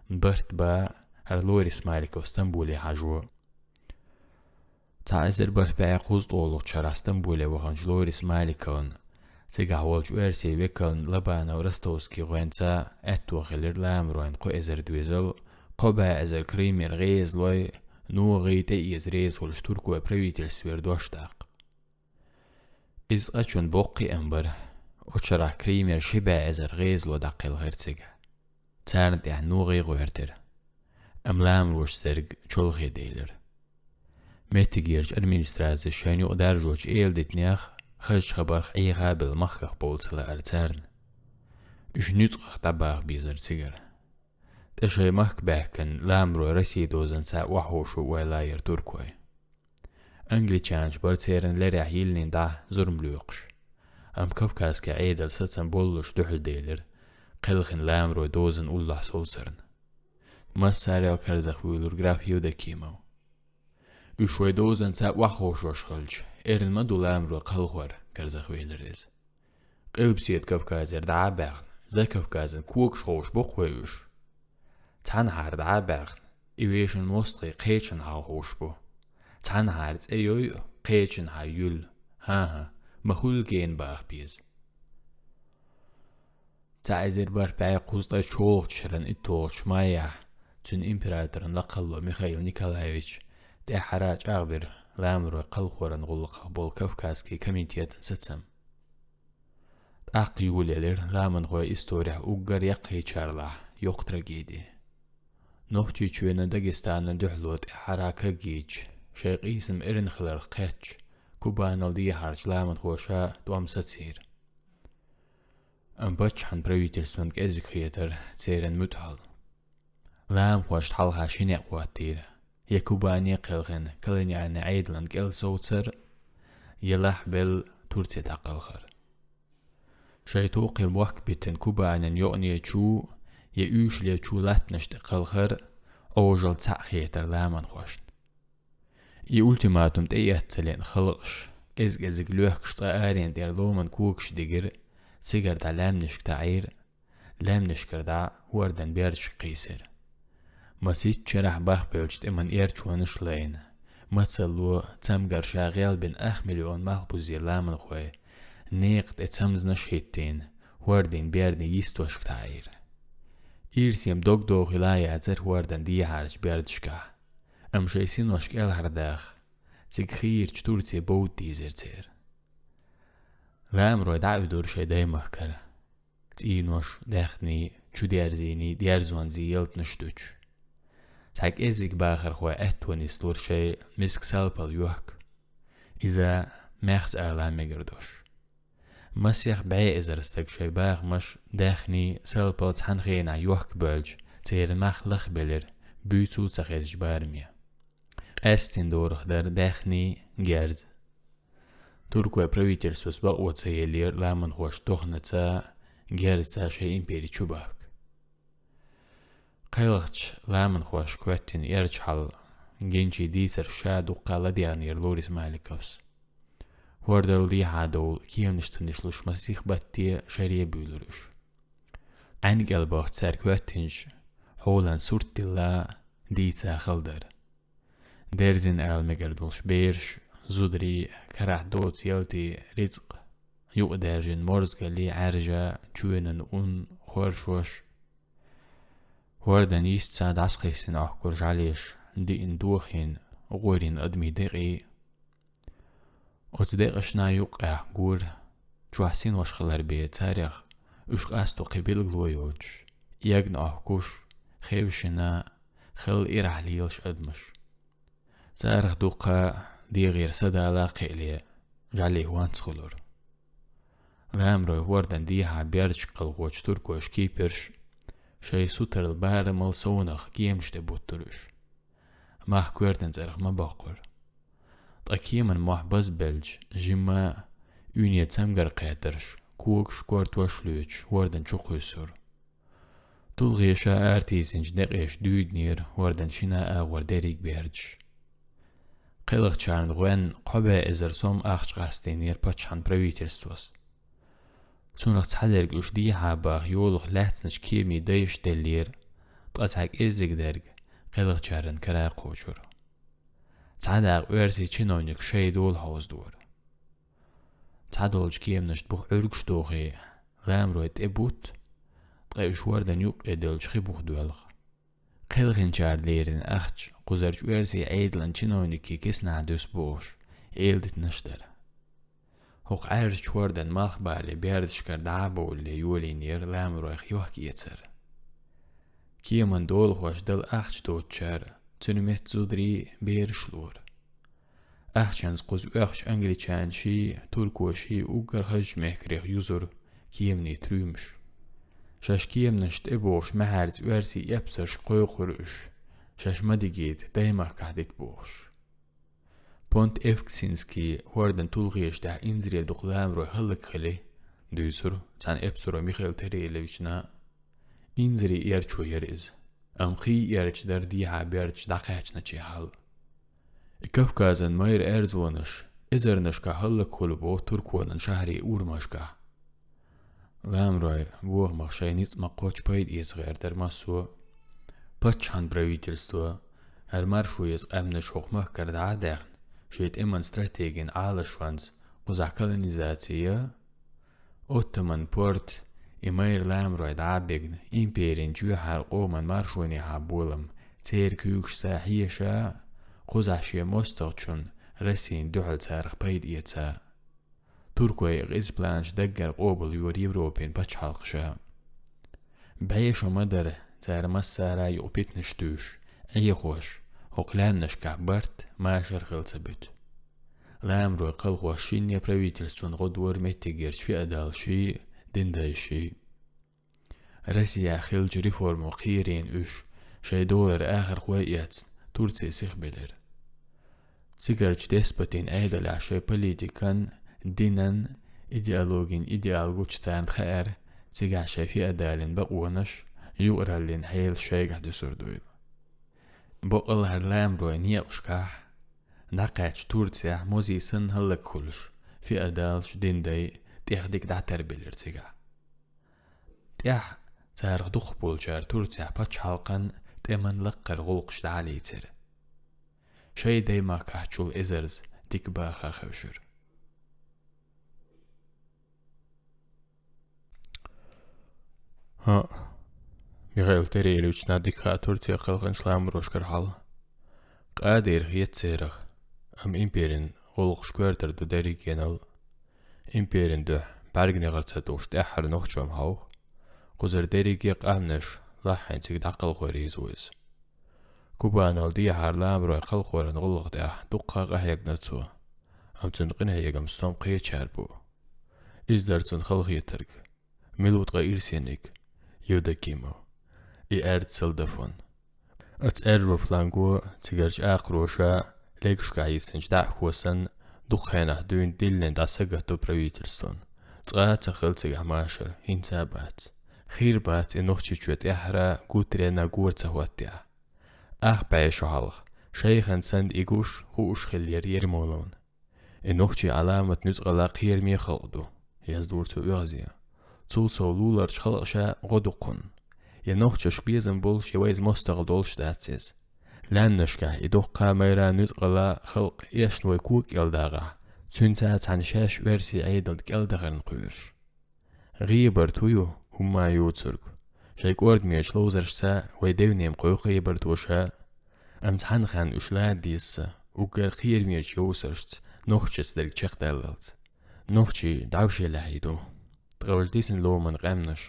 барт ба хӀара Лорис Маликов Стамбуле хьажо. Цхьа эзар бархӀ бӀе кхузткъолгӀачу шарахь Стамбуле ваханчу Лорис Маликовна, цигахь волчу оьрсийн векална Лобанов Ростовский гӀоьнца аьтто хилира ламаройн кхо эзар доьзал, кхо бӀе эзар Крымера гӀезалой, ногӀий тӀеэца реза хуьлуш туркойн правительствера дош даккха. Иза къачун боккха кхиам бара, оцу шарахь Крымера ши бӀе эзар гӀезало дӀакхелхира цига. Царна тӀехь ногӀий гӀоьртира. Амма ламарошца дерг чолхе делира. Меттигерчу администрацис шайна юкъа даржочу эладитанех хазачу хабарх Ӏеха а белла махках бовла ца лаьара царна. Уьш нуьцкъах дӀабаха безара цигара. ТӀе шайн махка баьхкина ламарой Россин дозанца охьаховшо ойла яра туркой. Англичанаш бара церан лерехь йиллина дӀа зурма лоькхуш. Амма Кавказский Ӏедал сацам боллуш дуьхьалделира, кхелхина ламарой дозанна уллохь совцарна. Массарел карзахвуьйлура граф Евдокимов. Уьш вай дозанца охьаховшош хилча, эрна ма ду ламарой кхалхор, карзахвелира иза. Къилбаседа Кавказера дӀа а баьхна, Закавказан когаш ховш боккху вай уьш. Цхьанхьара дӀа а баьхна, и вешан мостагӀий кхечанхьа ховш бу. Цхьанхьара цӀе йой а, кхечанхьа юьллу. ХӀан-хӀа, ма хуьлу гена баха беза. Цхьа эзар бархӀ бӀе кхузткъе чолгӀачу шеран итталгӀачу майяхь цуьнан императоран лакхалло Михаил Николаевич тӀаьххьара а чӀагӀбира ламарой кхалхоран гӀуллакхах болу Кавказский комитетан сацам. ТӀаккха йолаелира ламанхойн исторехь уггар яккхийчарлахь йоккха трагеди. Нохчийчоьнан, Дагестанан дуьхьало тӀаьххьара кагийча, шайн къийсам эрна хиларх кхетча, Кубанал дехьарчу ламанхоша тӀом сацийра. Амма паччахьан правительстван кӀезиг хетара церан муьтӀахьал. Ламанхошна хьалха ши некъ хӀоттийра: я Кубане кхелхина колониальни Ӏедална кӀел совцар, я лахьбелла Турце дӀакхалхар. Шайн тохкий мохк битина Кубанин йокъане чу я уьйшале чу латтанаш тӀе кхалхар Ӏожалла цхьаъ хетара ламанхошна. И ультиматум тӀеэцна ца лиъна халкъаш, кӀез-кӀезиг лоьхкуш цкъа аренан тӀера ломан когаш дигира, цигара дӀа лаьмнашка таӀийра, лаьмнашкара дӀа хӀордан бердашка кхийсира. Масийтта шарахь бахбеллачу тӀеман эрчонаш а лайна, мацалло цамгар ша гӀелбина ах миллион малхбузера ламанхой, некъа тӀе цамзанаш а хӀиттийна, хӀордийн бердийн йистошка таӀийра. Ирсийн дог дохийла яцара хӀордан дехьарчу бердашкахь, амма шайн синош кӀелхьардаха, цига хийрачу Турце бовда дийзира церан. Ламарой дӀахӀуьдура шайн даймахкара, цӀийнош, даьхний, чудерзийний, дерзонзий ялтанаш дуьтуш. Цхьа кӀеззиг бахархой аьтто нислура шайн миска салпал йохка. Иза маьхза ала мегар долуш. Масех бӀе эзар стаг шайн бахамаш, даьхний, салпал цхьана хенахь йохка боьлча, церан мах лахбелира, буьйцу ца хезча бараме. Къаьсттина дорах дара даьхний, герз. Туркойн правительствос бакъо ца еллера ламанхоша тохнаца, герзаца шайн импери чу бахка. Кхелхачу ламанхошка хӀоьттина эрча хьал гинчийн дийцарш ша дуккха ладегӀнера Лорис Маликовс. ХӀордал дехьа довла, кеманаш ца нислуш, масех батте шаре буьйлура уьш. Ӏаьнга кӀел бахча цаьрга хӀоьттинчу хьолан сурт дилла дийца хала дара. Дерзина ала мегар долуш бераш, зударий, карахь доцу ялтий, рицкъ, юкъадаьржина морзгаллий, Ӏаьржа, чоьнан ун, хоршош. ХӀордан йистца дӀасакхиссина Ӏохкура жӀалеш, диъна дохийна, гӀорийна адамийн декъий. Оцу декъашна юккъехь гора, чохь синош хилар бен царех, уьш къасто кхин билгало йоцуш, эгна Ӏохкуш, хевшина, хала ирахь лелаш адамаш. Царах дуккха дегӀера садала а кхиале, жӀалий хӀонц хуьлура. Ламарой хӀордан дехьа бердашка кхалхочу туркойн шкиперш шайн сутарал барамал совнаха кеманаш тӀе буттура уьш. Мах коьртан цӀарах ма боккхура. Ткъа кеман мохь базбелча, жимма уьйне цамгар кхеттарш, когаш, кортош а лоьцуш, хӀордан чу кхуьссура. ТулгӀеша аратийсинчу декъеша дуьйдинера хӀордан шина агӀор дерриг бердаш. Кхелхачарна гӀоьнна кхо бӀе эзар сом ахча къастийнера паччахьан правительствос. Цунах цхьадерг уьш дехьа баха йолах лаьцначу кемийн дайша деллера, ткъа цхьа кӀеззиг дерг кхелхачаран кара кхочура. Цхьа дакъа оьрсийн чиновникаш шайн дола хьовзадора. Цхьадолчу кеманашна буха Ӏуьргаш дохий, ламарой тӀе бутта, ткъа уьш хӀордан юккъе девлча хи буха доьлху. Кхелхинчара леррина ахча кхузарчу оьрсийн Ӏедалан чиновникийн киснахь дуьсу бохуш, эладитанаш дара. ХӀокху Ӏаьржачу хӀордан малхбале бердашкара дӀа а бовлале йолийнера ламаройх йохка-эцар. Кеман долахоша дала ахча доцучара цуьнан метта зударий, бераш лора. Ахчанца кхуза оьхучу англичанаший, туркоший уггар хазачу мехкарех юзура кеманийн трюмаш. Шаьш кеманашна тӀебогӀуш маьхьарца оьрсийн эпсарш кхойкхура уьш, шаьш ма дигийта, даймахкахь дита бохуш. Понт Эвксинский хӀордан тулгӀеша тӀехь инзаре дукха ламарой хӀаллакьхили, дуьйцура цхьана эпсаро Михаил Тареловична. Инзаре эрчо яра иза, амма хий эрча дара дехьа бердаш дӀакхаьчначийн хьал. И Кавказан майра аьрзонаш эзарнашкахь хӀаллакьхуьлу боху туркойн шахьарийн урамашкахь. Ламаройн бохамах шайн ницкъ ма-кхоччу пайда эца гӀертара массо а. Паччахьан правительство, хӀара маршо еза къаьмнаш хӀокху махкара дӀа а даьхна, шайн тӀеман стратегин Ӏалашонца кхузахь колонизация, Оттоман порт, и майра ламарой дӀа а бигна, империн чоьхьара къоман маршонехьа болам церан куьйгашца хьеша, кхузахь шен мостагӀчунна Россин дуьхьал царах пайда эца. Туркой и къиза планаш даггара къобалйора Европин пачхьалкхаша. БӀе шо ма дара цара массара а юкъа питанаш туьйсуш, Ӏехош, хӀокху лаьмнашкахь барт, машар хила ца буьту. Ламарой кхалхош шинне правительстван гӀо дора меттигерчу феодалший, диндайший. Россехь хиллачу реформо кхерийна уьш, шайн долара ахархой а эцна, Турци сихбелира. Цигарчу деспотийн Ӏедалехь шайн политикан, динан, идеологин идеал гучу царна хаьара, цигахь шайн феодалин бакъонаш, юкъараллин хьелаш шайгахь дуьсур дуйла. Бакъалла хӀара ламарой некъашкахь, дӀакхаьчча Турцехь музей санна хӀаллакьхуьлуш, феодалш, диндай тӀех дика дӀатарбелира цигахь. ТӀаьхьа царах дукхахболчара Турцехь пачхьалкхан, тӀеман лаккхара гӀуллакхаш дӀалецира. Шайн даймахкахь чул эзарза дика баха хевшира. ХӀаъ, Михаил Терелевична дика хаьа Турцехь кхелхинчу ламарошкара хьал. Къа дийр хета церах, амма империн гӀуллакхаш коьртара ду дерригенал. Империн дуьхьа бӀаьрганегӀар ца тухуш тӀаьххьара нохчо-м хьовха. Кхузара дерриге къаьмнаш лаххьийна цига дӀакхалхор еза ву иза. Кубанал дехьара ламарой кхалхоран гӀуллакх тӀехь дуккха а къахьегнара цо, амма цуьнан къинхьегаман стом кхечара бу. Иза дара цунна халахетарг. Мила ву ткъа ирсениг, Евдокимов, и аьрда солдафон? Оцу аьрру фланго цигарчу акхароша легашкахь йисинчу даьӀахо санна, дукха хенахь дуьйна диллина дӀасагатду правительствон. Цкъа а ца хилла цигахь машар, хӀинца а бац. Хир бац и Нохчийчоь тӀаьххьара гуттаренна гора ца хӀоттехь. Ах бӀе шо хьалха, шайхана санна и гуш, хууш хиллера Ермоловна. И нохчийн Ӏаламат нуьцкъала кхераме халкъ ду, яздора цо оьгӀазе. Цул сов луларчу халкъаша гӀо ду кхунна. Я нохчашка безам болуш, я вайца мостагӀа долуш дац иза. Лаьмнашкахь и доккха майра нуьцкъала халкъ эшна вай кога кӀел дагӀахь, цуьнца цхьаьна шаьш оьрсийн Ӏедална кӀел дахарна кхоьруш. ГӀебарто ю хӀумма а йоцург. Шайн кӀордамечу ловзаршца вай девнем кхойкху гӀебартоша, амма цхьана ханна уьш лада деза сан, уггар кхерамечу йовсаршца нохчашца дерг чекхдаллалц. Нохчий дӀовше лаьхьий ду, ткъа важа дисина ломан къаьмнаш,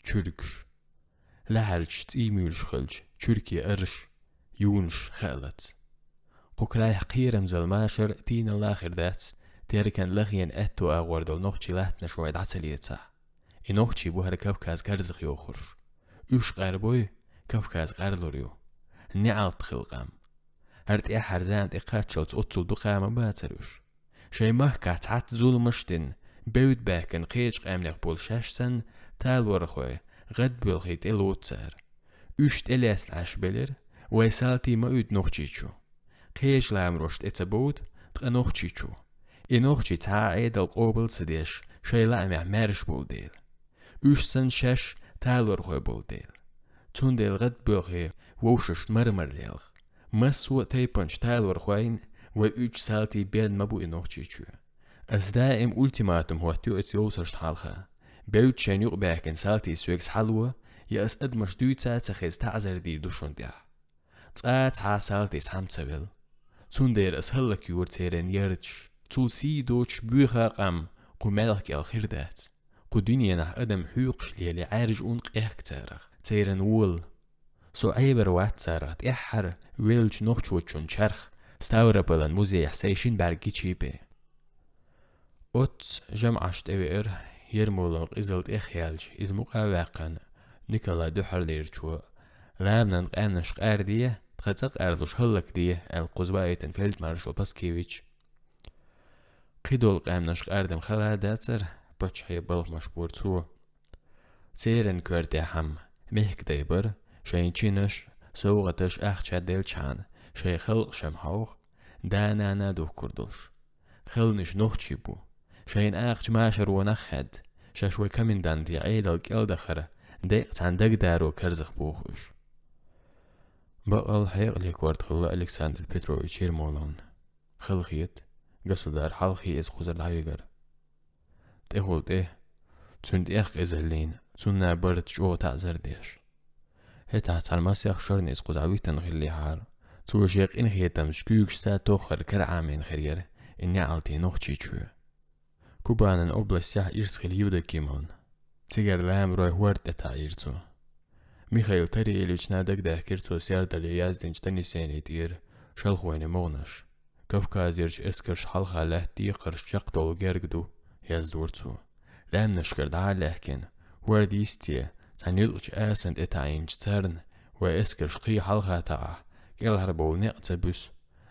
чуьркаш. Лаьхьарчу цӀий муьйлуш хилча, чуьрке арш, юнаш хаалац. Кху крайх кхерамзалла машар тийналла а хир дац, теркан лахена аьтту агӀор долу нохчий латтанаш вай дӀа ца лецахь. И нохчий бу хӀара Кавказ карзах йохурш. Уьш къарбой, Кавказ къарлур ю. НеӀалт хила къам. ХӀара тӀаьххьара зама тӀе кхаччалц оццул дукха ма бацара уьш. Шайн махкахь цхьацца зуламаш а дина, бевдда баьхкина кхечу къаьмнех болу шаьш санна, талорхой, гӀадбоьлхий тӀелоцу цара. Уьш тӀелаьцна Ӏаш белира, вай салтий ма уьду Нохчийчу. Кхечу ламарошна тӀе ца бовду, ткъа Нохчийчу. И нохчий цхьа а Ӏедал къобал ца деш, шайн лаамехь маьрша болу дела. Уьш санна шаьш талорхой болу дела. Цундела гӀадбоьлхий вовшашна мара-мара лелха. Массо а тайпанчу талорхойн вай уьдучу салтий бен ма бу и Нохчийчоь. Ас даим ультиматум хӀоттаю оцу йовсаршна хьалха. Бевдда шайна юкъабаьхкина салтий соьга схьало, я ас адамаш дуьйца а ца хеза таӀзар дийр ду шуна тӀехь. Цкъа а цхьа а салтий схьа ма ца велла. Цундела ас хӀаллакйора церан ярташ. Цул сий доцуш боьха къам кху маьлхан кӀел хир дац. Кху дуьненахь адам хьоькхуш лелий Ӏаьржа ун къехка царах, церан вола. Со Ӏебар вац царах тӀаьххьара веллачу нохчочун чарх Ставрополан музейхь сайн шина бӀаьрг гичий бен. Оццу жамӀаш тӀевеара, Ермолов къизалла тӀехъяьлча, иза мукъа а ваьккхина, Николай дуьххьарлерчо, ламанан къаьмнаш къарде, тхан цӀа къарлуш хӀаллакде, аьлла кхуза ваийтина фельдмаршал Паскевич. Кхидолу къаьмнаш къардам хала а дацара, паччахье балхамаш бора цо. Церан коьртехь-м мехкадай бара, шайн чинаш, совгӀаташ, ахча деллачхьана, шайн халкъашна хьовха, да-нана духкур долуш. Халнаш нохчий бу. Шайна акхачу машаро нах хаьдда, шаьш вай комендантийн Ӏедал кӀел дахара, декъа цхьаьна дагадаро карзах боху уьш. Бакъал хьекъале корта хилла Александр Петрович Ермоловна. Хала хета, государь хьалххе иза кхузара дӀавигар. ТӀехула тӀе, цуьнан тӀех къизаллина, цунна барта чӀогӀа таӀзар деш. ХӀетахь цхьана масех шарна иза кхузахь витина хиллехьара, цо шен къинхетамца куьйгашца тоххара кара Ӏамийна хир яра и неӀалтийн Нохчийчоь. Кубанан областехь ирс хилла Евдокимовна. Цигара ламарой хӀорда тӀетаӀийра цо. Михаил Тариэлевична дагадаьхкира цо сердале яздинчу донесенин тӀера шалхойн могӀанаш. Кавказерчу эскаршна хьалха лаьтта декхарш чекхдовла герга ду, яздора цо. Лаьмнашкара дӀа а лаьхкина, хӀорда йисте, цхьана юткъачу асанна тӀетаӀийначу царна, вайн эскарш кхин хьалха таӀахь, кӀелхьарбовла некъ ца буьсу.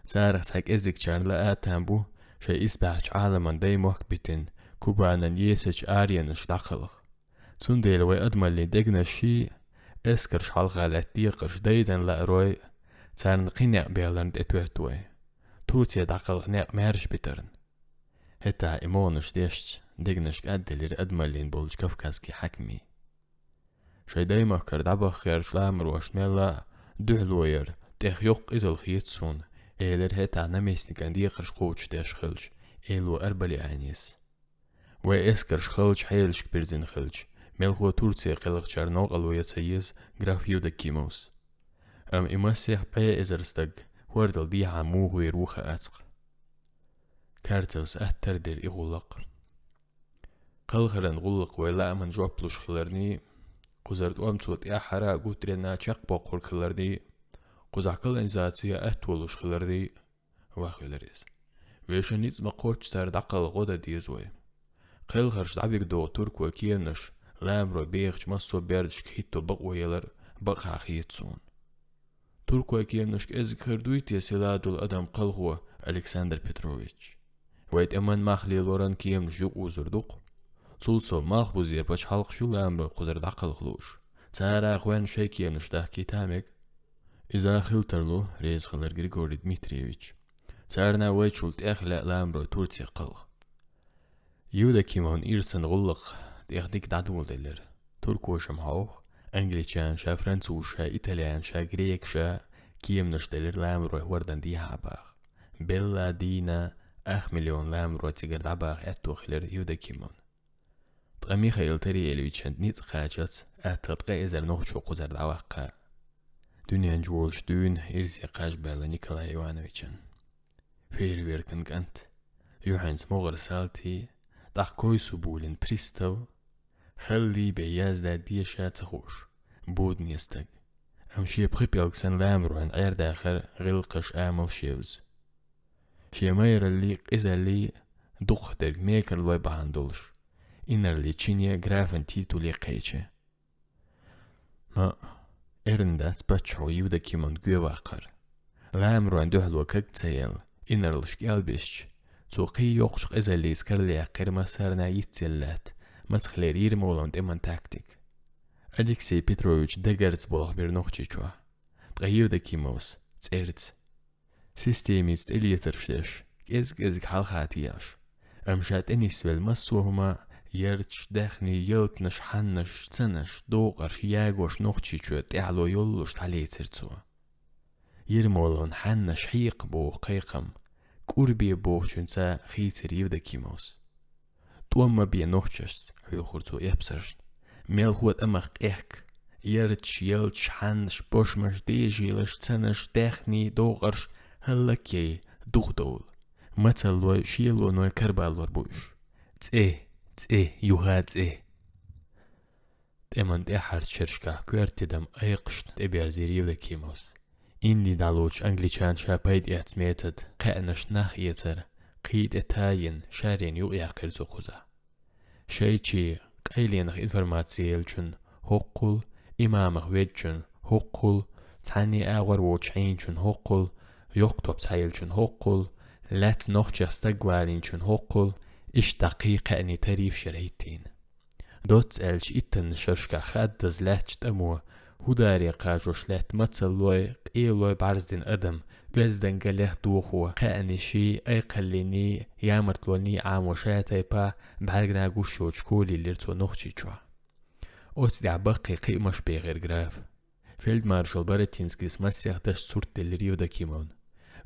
Царах цхьа кӀезигчарна лаьа а там бу, шайн исбаьхьчу Ӏаламан даймохк битина, Кубанан есачу аренашка дӀакхалха. Цундела вайн адамаллин дегнаш ший, эскарш хьалха лаьтта декхарш дайдан лаарой, царна кхин некъ белларна тӀетоьтту вай. Турце дӀакхалха некъ маьрша битарна. ХӀетахь и могӀанаш дешча, дегнашка кӀадделира адамаллин болчу кавказски хьаькамийн. Шайн даймахкара дӀабаха гӀертачу ламарошна мелла а дуьхьало яра, тӀех йоккха къизалла хета суна, элира хӀетахь наместникан декхарш кхочушдеш хиллачу Эло Арбалианис. Вайн эскарш халчу хьелашка бирзина хилча, мелхо Турце кхелхачара новкъарло ян ца еза граф Евдокимовс. Амма и масех бӀе эзар стаг хӀордал дехьа муха вийр ву хаьа цкъа. Карцевс аттар дира и гӀуллакх. Кхалхаран гӀуллакх вай лааман жоп луш хиларний, кхузара тӀом цо тӀаьххьара а гуттаренна чекхбоккхург хиларний, кхузахь колонизаци атто луш хиларний, вахвелира иза. Вешан ницкъ ма-кхоччу цара дӀакхалха гӀо дан деза вай. Кхелхарш дӀабигадогӀу туркойн кеманаш ламаро бехачу массо а бердашка хӀитто бакъо ялар бакъахьа хета суна. Туркойн кеманаш кӀезиг хир дуй те силадула адам кхалхо, Александр Петрович? Вай тӀеман мах лелоран кеманаш юкъаузур ду-кх. Цул сов, малхбузера пачхьалкхаш ю ламаро кхузара дӀакхалха лууш. Цара гӀоьнна шайн кеманаш дахкийта а мега. Иза хила тарло, реза хилира Григорий Дмитриевич. Царна вайчул тӀех лаьа ламаро Турце кхалха. Евдокимовн ирсан гӀуллакх тӀех дика дӀадоладелира. Туркоша-м хьовха, англичанаша, французаша, итальянаша, грекаша кеманаш делира ламарой хӀордан дехьа баха. Белла дийна ах миллион ламаро цигара дӀабаха аьтто хилира Евдокимовн. Ткъа Михаил Тариэлевичан ницкъ кхачалц атта ткъе эзар нохчо кхузара дӀаваккха. Дуьнен чу волуш дуьйна ирсе кхаж баьлла Николай Ивановичан. Фейерверкан кӀант, юьхьанца могӀара салтий, тӀаккха койсу булина пристав, халлий бен яздан деша ца хууш, бодане стаг. Амма шен пхи пӀелг санна ламаройн Ӏер-дахар, гӀиллакхаш, амалш евза. Шен майраллий, къизаллий дукхахдерг мекарлой бахьана долуш, инарли чине, графан титуле кхеча. Ма, эрна дац паччахьо Евдокимовн гоьваккхар. Ламаройн дуьхьало каг ца елла, инарлаш кӀелбисча, цо кхин йоккхачу къизаллица карладаьккхира массарна йицъелла лаьтта, мацахлера Ермоловн тӀеман тактика. Алексей Петрович дагарца болх бира Нохчийчохь. Ткъа Евдокимовс цӀерца. Системица тӀелетарш деш, кӀез-кӀезиг хьалха тӀеяхьаш. Амма ша тӀенисвелла массо а хӀума, ярташ, даьхний, ялтанаш, хьаннаш, цанаш, докъарш, ягош Нохчийчоь тӀаьхьало йоллуш дӀалецира цо. Ермоловн хьаннаш хьекха боху кхайкхам, кӀурбе бохучуьнца хийцира Евдокимовс. ТӀом ма бе нохчашца, хьоьхура цо эпсаршна. Мелхо тӀамах къехка, ярташ, ялташ, хьаннаш, бошмаш, дежийлаш, цанаш, даьхний, докъарш, хӀаллакъяй дукха довла. Мацаллой, шелоной карабаллор бу уьш. ЦӀе, цӀе, юха цӀе. ТӀеман тӀаьххьарчу шерашкахь коьрта тидам айкхашна тӀеберзийра Евдокимовс. Индийдалучу англичанаша пайда эцна метод, кхаьънаш нах эцар, кхин тӀе тайина, шарйина юкъаяьккхира цо кхузахь. Шайчий къайленах информаци еллачун хӀоккхул, имамах веддачун хӀоккхул, цхьанне агӀор воцуш хьийначун хӀоккхул, йоккха топ схьаеллачун хӀоккхул, лаьцна нохчех стаг валийначун хӀоккхул, иштта кхин кхаьъний тарифаш яра хӀиттийна. Доцца аьлча, иттанна шерашкахь хаддаза лаьттачу тӀамо хӀударе кхачош лаьтта мацаллой, къелой бӀарздина адам, оьздангаллех дохо, кхаьънаший, айкхаллиний, ямартлоний Ӏамо ша тайпа бӀаьргана гуш йоцуш колийра цо Нохчийчохь. Оцу тӀехь баккхий кхиамаш бехира графа. Фельдмаршал Барятинскийс массех дашца сурт делира Евдокимовна.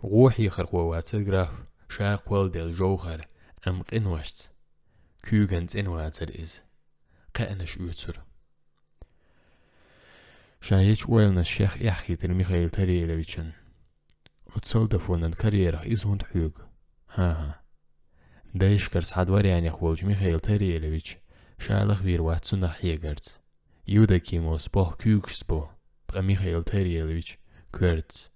ГӀо хьехархо вацар граф, ша кхолладелла жовхӀар, амма къиношца. Куьйган цӀена вацар иза. Кхаьънаш оьцура. Ша ечу ойланаш шех эхь хийтира Михаил Тариэлевичан. Оцу солдафонан карьерах иза хӀунда хьоьгу? ХӀан-хӀа. Дайшкара схьа дворянех волчу Михаил Тариэлевич ша лахвийр вац цунах хьегарца. Евдокимовс болх куьйгашца бо, ткъа Михаил Тариэлевич коьртаца.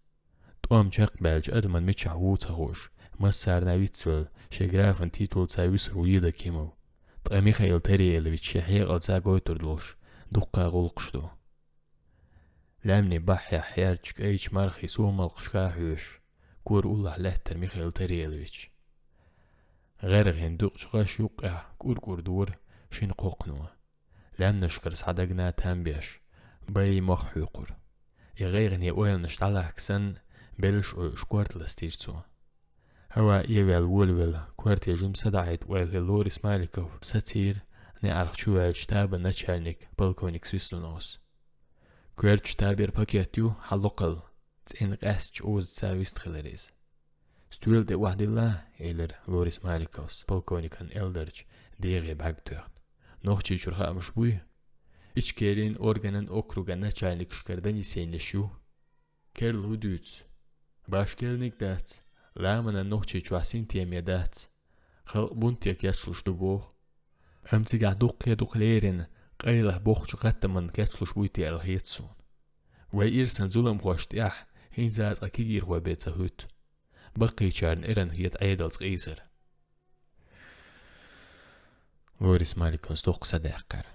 ТӀом чекхбаьллачу адаман мичахь ву ца хууш, массарна а вицвелла, шен графан титулца вуьсур ву Евдокимов. Ткъа Михаил Тариэлевич шен хьекъалца гойтур долуш, дуккха гӀуллакхаш ду. Лаьмнийн баххьехь хьерча кӀайчу мархийн сомалкхашка хьоьжуш, кора уллохь лаьттара Михаил Тариэлевич. ГӀаргӀийн дукъачу гӀаш юккъехь кӀур-кӀур дора шина кхокхано. Лаьмнашкара схьадагна там беш, бай мох хьоькхура. И гӀайгӀане ойланаш дӀалахка санна, беллаш ойуш корта ластийра цо. ХӀава эвел волавелла, корте жимма садаӀийта ойла хилла Лорис Маликов сацийра неӀарх чуваьллачу штабан начальник полковник Свистуновс. Коьртачу штабера пакет ю, хьан локхалла, цӀена къаьстачу озаца вистхилира иза. Стоьла тӀе охьадилла, элира Лорис Маликовс полковникан элдарчу дегӀе бӀаьрг тоьхна. Нохчийчуьра хаамаш буй? Ичкерин органан округан начальникашкара донесенеш ю. Керла хӀун дуьйцу? Башкелниг дац, ламанан Нохчийчохь синтеме дац. Халкъ бунте кечлуш ду боху. Амма цигахь дуккха а дукха леррина, къайлаха бохучу гӀаттаман кечлуш буй те аьлла хета суна. Вай ирсан зуламхошна тӀехь хӀинца а цкъа кегийрхой бен ца хӀуьтту. Баккхийчарна эрна хета Ӏедалца къийсар. Лорис Маликовс дуккха садаьккхира.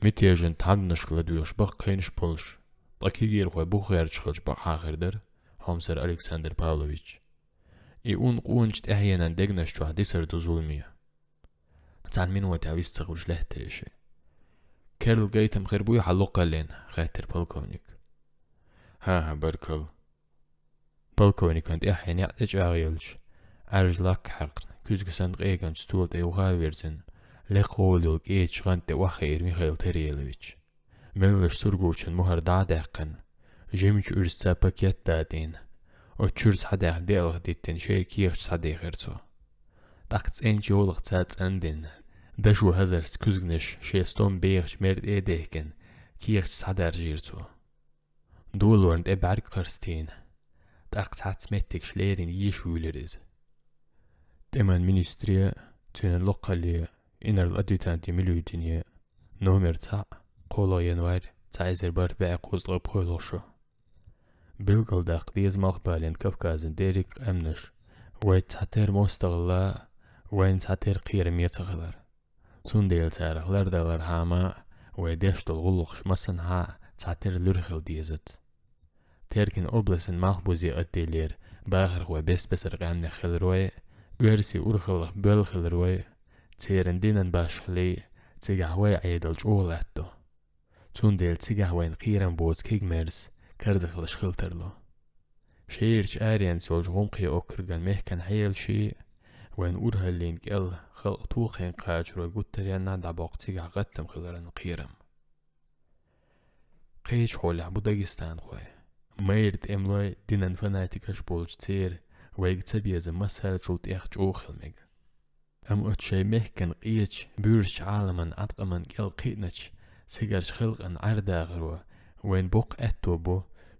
Мятежан тхьамданашка ладоьгӀуш баккхийнаш болуш, ткъа кегийрхой бух гӀерташ хилча бакъахьа хир дара Хьомсара Александр Павлович. И ун къоначу тӀаьхьенан дегнаш чохь дисар ду зуламе. Цхьана минотехь вист ца хуьлуш лаьттара ши. Керла гайтам хир буй хьан локхаллин? — хаьттира полковник. — ХӀан-хӀа, баркалла. Полковникан тӀаьхье некъ тӀечӀагӀъелча, Ӏаьржа лакка хьаькхна, куьзга санна къегамчу стола тӀе юха а вирзина, лекха гӀола йолу кӀечу гӀанта тӀе охьахиира Михаил Тариэлович. Меллаша сургучун мухӀар дӀа а даьккхина, жимачу уьрзаца пакет а датийна, оцу чуьра схьадаьхна деалгӀа диттина шайн кехаташ схьадехира цо. ТӀаккха цӀеначу йолахца цӀандина, дашо хӀазарца куьзганаш шен стом бехачу мер тӀе а дехкина, кехаташ схьадаржийра цо. Долорна тӀе бӀаьрг кхарстийна, тӀаккха цхьацца меттигаш леррина ешавуьйлира иза. ТӀеман министре, цуьнан локхалле, инарла-адъютанте Милютине, номер цхьаъ, кхоалгӀа январь, цхьа эзар бархӀ бӀе кхузткъе пхоьалгӀа шо. Билгалдаккха деза Малхбален Кавказан дерриг а къаьмнаш, вайца цхьатерра мостагӀалла, вайна цхьатерра кхераме ца хилар. Цундела царах лардалархьама, вай деш долу гӀуллакхаш массанхьа а цхьатерра луьра хила дезац. Теркан областан Малхбузе отделера бахархой бес-бесара къаьмнех хиларой, оьрсийн урхаллах боьлла хиларой, церан динан башхаллий, цигахь вай Ӏедал чӀогӀа латтадо. Цундела цигахь вайна кхерам боцу кегамерс карзахлаш хила тарло. Шерачу аренца йолчу гӀумкхийн округан мехкан хьелаший, вайн урхаллин кӀел халкъ тохийна кхачарой гуттаренна а дӀабоккху цигахь гӀаттам хиларан кхерам. Кхечу хьолехь бу дагестанхой. Майра тӀемалой, динан фанатикаш болчу церан вайга цабезам массарчул тӀех чӀогӀа хила мега. Амма оцу шайн мехкан къечу буьрсачу Ӏаламан Ӏаткъаман кӀел кхиъначу цигарчу халкъан Ӏер-дахаро вайн боккха аьтто бу,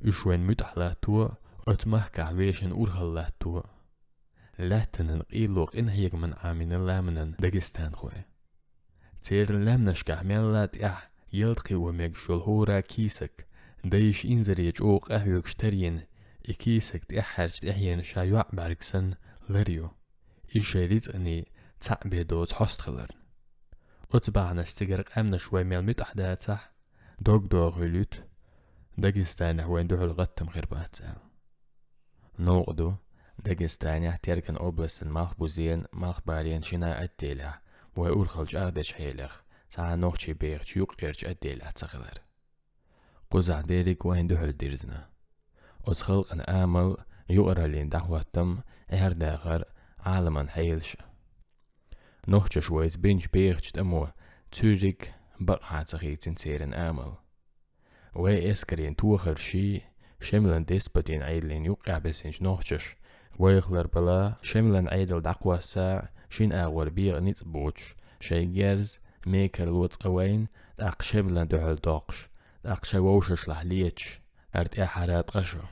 уьш вайн муьтӀахь латто, оцу махкахь вешан урхалла латто. Лаьттанан къело къинхьегаман Ӏамийна ламанан дагестанхой. Церан лаьмнашкахь мелла а тӀехь ялта кхио мегаш йолу хӀора кийсак, дайша инзаре чӀогӀа къахьоьгуш тарйина, и кийсак тӀаьххьарчу тӀаьхьенан ша йоӀ бӀаьрг санна, лар ю. И шайн рицкъаний цхьаъ бен доцу хьоста хиларна. Оцу бахьанаш цигара къаьмнаш вай мел муьтӀахь дацахь, дог догӀийла юьту, Дагестанехь вайн дуьхьал гӀаттам хир бац аьлла. Новкъа ду, Дагестанехь Теркан областан Малхбузен, Малхбален шина отделехь вай урхалла чӀагӀдечу хьелех цхьа а нохчий бехачу юккъерчу отделехь ца хилар. Кхузахь дерриг а вайн дуьхьал дирзина. Оцу халкъан амал, юкъараллин дӀахӀоттам, Ӏер-дахар, Ӏаламан хьелаш. Нохчаша вайца бинчу бехачу тӀамо цуьрриг бакъахьа ца хийцина церан амал. Вай эскарийн тохарши, Шемалан деспотийн Ӏедалан юкъехь бисинчу нохчаша вайх ларбала, Шемалан Ӏедал дӀакхосса, шина агӀор бекъа ницкъ боцуш, шайн герз, мекарло цкъа вайна, тӀаккха Шемалан дуьхьал доккхуш, тӀаккха шайн вовшашлахь леташ, ара тӀаьххьара ткъа шо.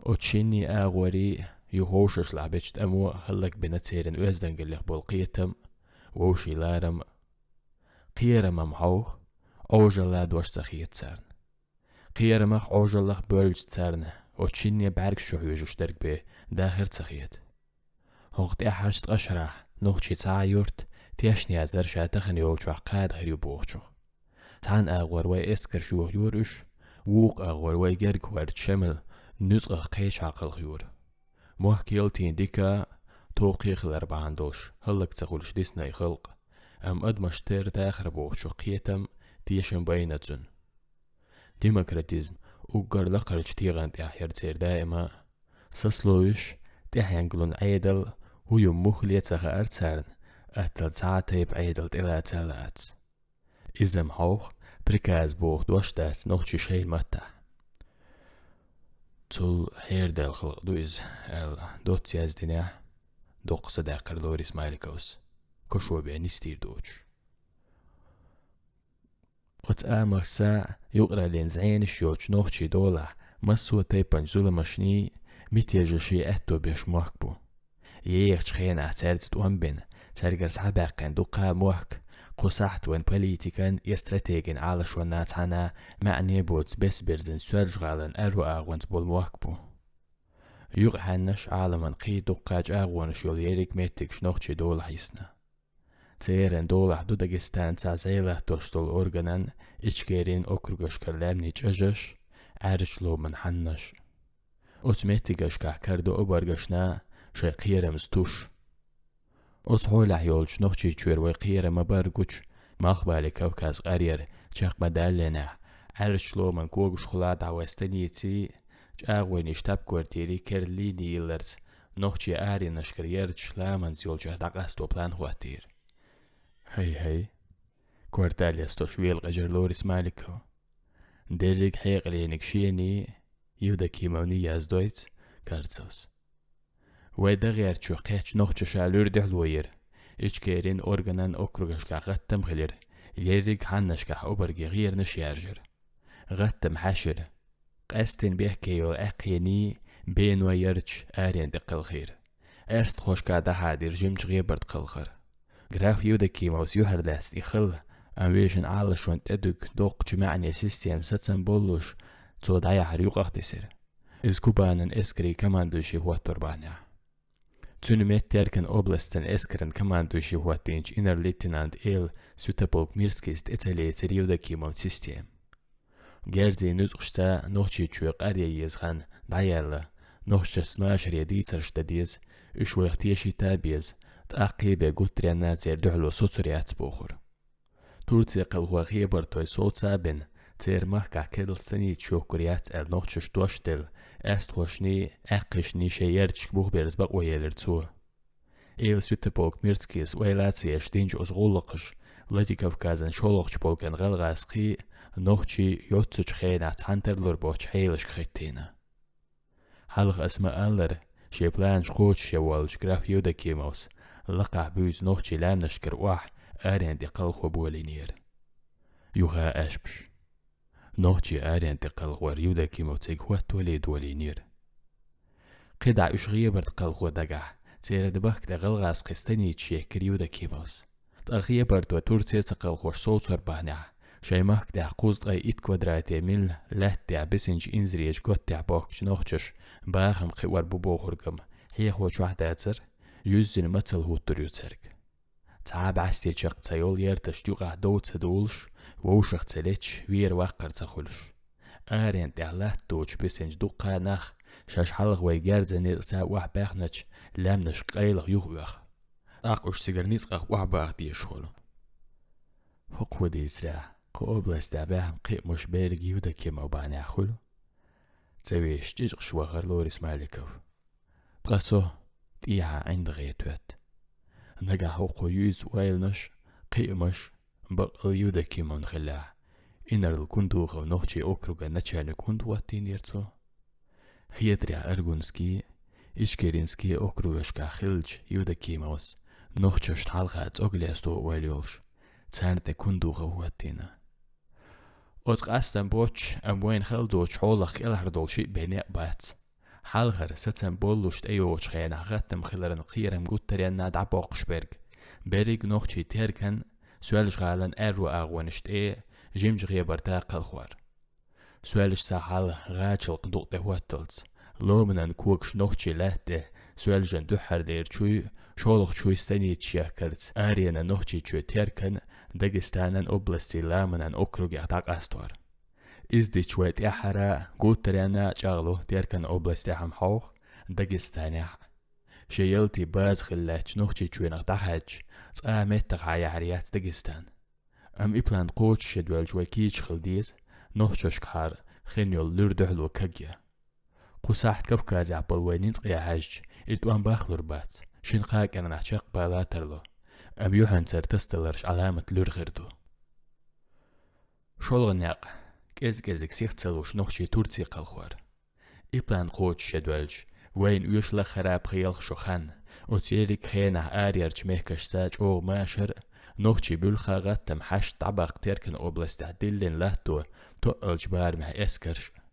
Оцу шинний агӀорий, юха вовшашлахь бечу тӀамо а хӀаллакбина церан оьздангаллех болу кхетам а, вовшийн ларам а. Кхерамам хьовха, Ӏожалла дош ца хета царна. Кхерамах, Ӏожаллах боьллачу царна оцу шинне бӀаьргаш чу хьоьжуш дерг бен дахар ца хета. ХӀокху тӀаьххьарчу ткъа шарахь нохчийн цхьа а юрт тешна яцара ша тахана йолчохь кхада хир ю бохучух. Цхьана агӀор вай эскарш йохайора уьш, вукху агӀор вай герга гӀоьртича Шемал нуьцкъах кхечахьа кхалхайора. Мохк ялтийна дика, тоххе хилар бахьана долуш хӀаллак ца хуьлуш дисна и халкъ, амма адамаш тера дахар бохучух кхетам, тешам байна цуьнан. Демократизм уггар лакхарчу тегӀан тӀехь яра церан даима а. Сацалуш, тӀаьхьенгалун Ӏедал хӀун ю муххале а ца хаьара царна, аттал цхьа а тайпа Ӏедал тӀелаца а лаьцна. Иза-м хьовха, приказ боху дош дац нохчийн шайн маттахь. Цул хьерадаьлла халкъ ду иза, аьлла, доцца яздинехь, доккха са даьккхира Лорис Маликовс, кошо бен нисдийр доцуш. Оцу амалшца юкъараллин зӀенаш йоцучу нохчийн долахь массо а тайпанчу зуламашний, мятежашний аьтто беш мохк бу. Ехачу хенахь цаьрца тӀом бина, цаьргара схьабаьккхина дуккха а мохк, кху сахьт вайн политикан я стратегин Ӏалашонна цхьаьна маьӀне боцу бес-берзан Соьлжа-ГӀалин аьрру агӀонца болу мохк бу. Юкъахьаьннаш Ӏаламан кхин дуккха а чӀагӀонаш йолу ерриг меттигаш нохчийн долахь йисна. Церан долахь ду Дагестанца зӀе латтош долу органан, Ичкерин округашкара лаьмнийн чӀажаш, Ӏаьржачу ломан хьаннаш. Оцу меттигашкахь карадо обаргашна шайн кхерамца туш. Оцу хьолехь йолчу Нохчийчуьра вай кхерам ма-барра гучу Малхбале Кавказ къаръяр чекх ма-даллинехь, Ӏаьржачу ломан когашхула дӀа вай станиций, чӀагӀонийн штаб-квартирий керла лини йилларца нохчийн аренашкара ярташ ламанца йолчохь дӀакъасто план хӀоттийра. ХӀай-хӀай, квартал ястош велакъежира Лорис Маликов. Дерриг хьекъалийниг шений, Евдокимовний яздойту Карцевс. Вай дан гӀертачух кхеттачу нохчаша луьра дуьхьало йира. Ичкерин органан округашкахь гӀаттам хилира, ерриг хьаннашкахь обаргийн гӀеранаш яржира. ГӀаттам хьаьшира. Къаьсттина бехке йолу аьккхийний, беной ярташ аренна тӀе кхалхийра. Аьрстхошка дӀахьадийра жимачу ГӀебарта кхалхар. Граф Евдокимовс юьхьарлаьцна и хилла, амма вешан Ӏалашонна тӀедуьгу доккхачу маьӀне система сацам боллуш, цо дӀаяхьар юкъах дисира. Иза Кубанан эскарийн командующий хӀоттор бахьанехь. Цуьнан метта Теркан областан эскаран командующий хӀоттийначу инар-лейтенант Эла Святополк Мирскийс тӀе ца лецира Евдокимовн система. Герзийн нуьцкъашца Нохчийчоь къаръян еза хан дӀаяьлла, нохчашца машаре дийцарш дан деза, уьш вайх тешийта а беза, тӀаккха бен гуттаренна церан дуьхьало соцур яц бохура. Турцин кхалхой хебартой совца а бина, церан махкахь керла станица чухкур яц аьлла нохчашка дош делла, аьрстхошний, аьккхишний шайн ярташка бух берза бакъо елира цо. Эла Святополк Мирскийс ойла а ца еш динчу оцу гӀуллакхаша Владикавказан шолгӀачу полкан гӀалгӀазкхий, нохчий йоццачу хенахь цхьаьна тарлур боцчу хьелашка хӀиттийна. Хьалха ас ма-аллара, шен планаш кхочушъян воллучу граф Евдокимовс лакхахь буьйцу нохчийн лаьмнашкара охьа аренна тӀе кхалхо болийнера. Юха аьшпаш. Нохчийн аренна тӀе кхалхор Евдокимов цига хӀоттале долийнера. КхидӀа уьш ГӀебарта кхалхо дагахь, церан бахка тӀе гӀалгӀазкхийн станицаш ехкира Евдокимовс. Ткъа ГӀебартой Турце ца кхалхош совцор бахьанехь, шайн махка тӀехь кхузткъе итт квадрате милла лаьтта тӀехь бисинчу инзаречу готтехь бохкучу нохчаша бахам кхиор бу бохург-м хьехо чохь дацара, юьззина мацалла хӀуттур ю цаьрга. Цхьа а бӀаьсте чекх ца йолу ярташна юкъахь дов ца дулуш, вовшах ца леташ, вера ваккхар ца хуьлуш. Аренна тӀехь латта доцуш бисинчу дуккха а нах, шаьш хьалха вай герзан ницкъаца охьабаьхначу лаьмнашка къайлаха юхаоьху. ТӀаккха уьш цигара ницкъах охьабаха дезаш хуьлу. ХӀокхо дийцарехь, кху областехь баьхна кхиамаш берриг Евдокимов бахьанехь хуьлу. Ца вешаш чӀичкъаш вахара Лорис Маликов. Ткъа со тӀехьа ӀиндагӀе тоьтту. Нагахь хӀокхо юьйцу ойланаш, кхиамаш баккъал Евдокимовн хиллехь, Инарла-Кундухов нохчийн округан начальник хӀунда хӀоттийнера цо? Хетарехь Аргунский, Ичкеринский округашкахь хиллачу Евдокимовс нохчашна хьалха цӀогалесто ойла йолуш, царна тӀе Кундухов хӀоттийна. Оцу къастам боцуш, амма вайна хала доцуш хьолах кӀелхьардолу шиъ бен некъ бац. Хьалхара сацам боллуш тӀейогӀучу хенахь гӀаттам хиларан кхерам гуттаренна дӀабоккхуш берг, берриг нохчийн Теркан, Соьлжа-ГӀалан аьрру агӀонаш тӀе, Жимчу-ГӀебарта кхалхор. Соьлжаца хьала гӀачалкх дукъ тӀе хӀотталц, ломанан когаш нохчийн лаьтта тӀе, Соьлжан дуьххьардерачуй, шолгӀачуй станицаш яхкарца, аренан Нохчийчоь Теркан, Дагестанан областийн Ламанан округех дӀакъастор. Иза дича вай тӀаьххьара гуттаренна а чӀагӀло Теркан областехь-м хьовха, Дагестанехь а. Шен ялтин база хила лаьттачу Нохчийчоьнах дӀахаьдча, цкъа а меттах хьаяхьар яц Дагестан. Амма и план кхочушъян доьлча вай кийча хила деза, нохчашкахьара хин йолу луьра дуьхьало кагъян. Кху сахьт Кавказехь болу вайн ницкъе хьаьжча, и тӀом бахлур бац, шина-кхаа кӀирнахь чекхбала а тарло, амма юьхьанцара тасадаларш Ӏаламат луьра хир ду. ШолгӀа некъ, кӀез-кӀезиг сиха ца луш нохчийн Турци кхалхор. И план кхочушъян доьлча, вайна оьшу лахара пхи-ялх шо хан, оцу ерриг хенахь арерачу мехкашца чӀогӀа машар а, нохчийн буьлхха а гӀаттам хьашт дӀабаккха Теркан областехь диллина латто тоъалчу барамехь эскарш а.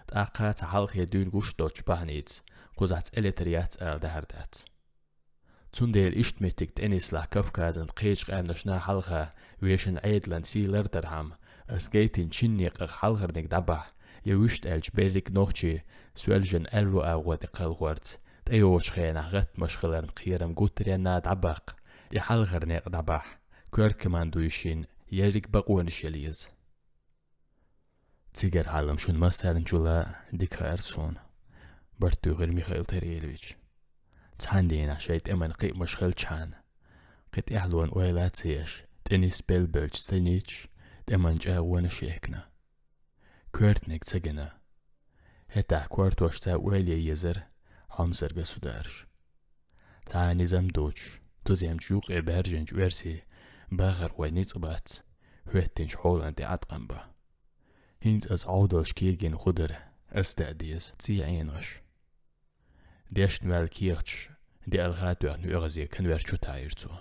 ТӀаккха цхьа хьалхе дуьйна гуш доцучу бахьаница, кхузахь цӀе летар яц ала дахьар дац. Цундела иштта меттиг тӀе нислахь Кавказан кхечу къаьмнашна хьалха вешан Ӏедалан сий лардархьама, ас гайтинчу шина некъах хьалхарниг дӀабахьа, я вуьшта аьлча берриг нохчийн Соьлжан аьрру агӀо тӀе кхалхорца, тӀейогӀучу хенахь гӀаттамаш хиларан кхерам гуттаренна дӀабаккха, и хьалхара некъ дӀабахьа, коьрткомандующин ерриг бакъонаш яла еза. Цигара хьалам шуна массарна чула дика хаьара суна, барт туьйхира Михаил Тарелович. Цхьана дийнахь шайн тӀеман кхиамаш хилчхьана, кхин тӀаьхьалонан ойла а ца еш, тӀе нисбелла-беллачу станицаш, тӀеман чӀагӀонаш а яхкина. Коьртаниг ца гина. ХӀетахь кортошца ойла ян езара хьомсара государш. Цхьа а низам доцуш, туземчу юккъе баьржинчу оьрсийн бахархойн ницкъ бац, хӀоьттинчу хьолан тӀе Ӏаткъам бан. ХӀинца аса Ӏовдалш кегийна хӀу дара, аса даа деза, цӀий Ӏенош. Дешна ваьлла кехаташ деалха а тоьхна оьгӀазе конверт чу таӀийра цо.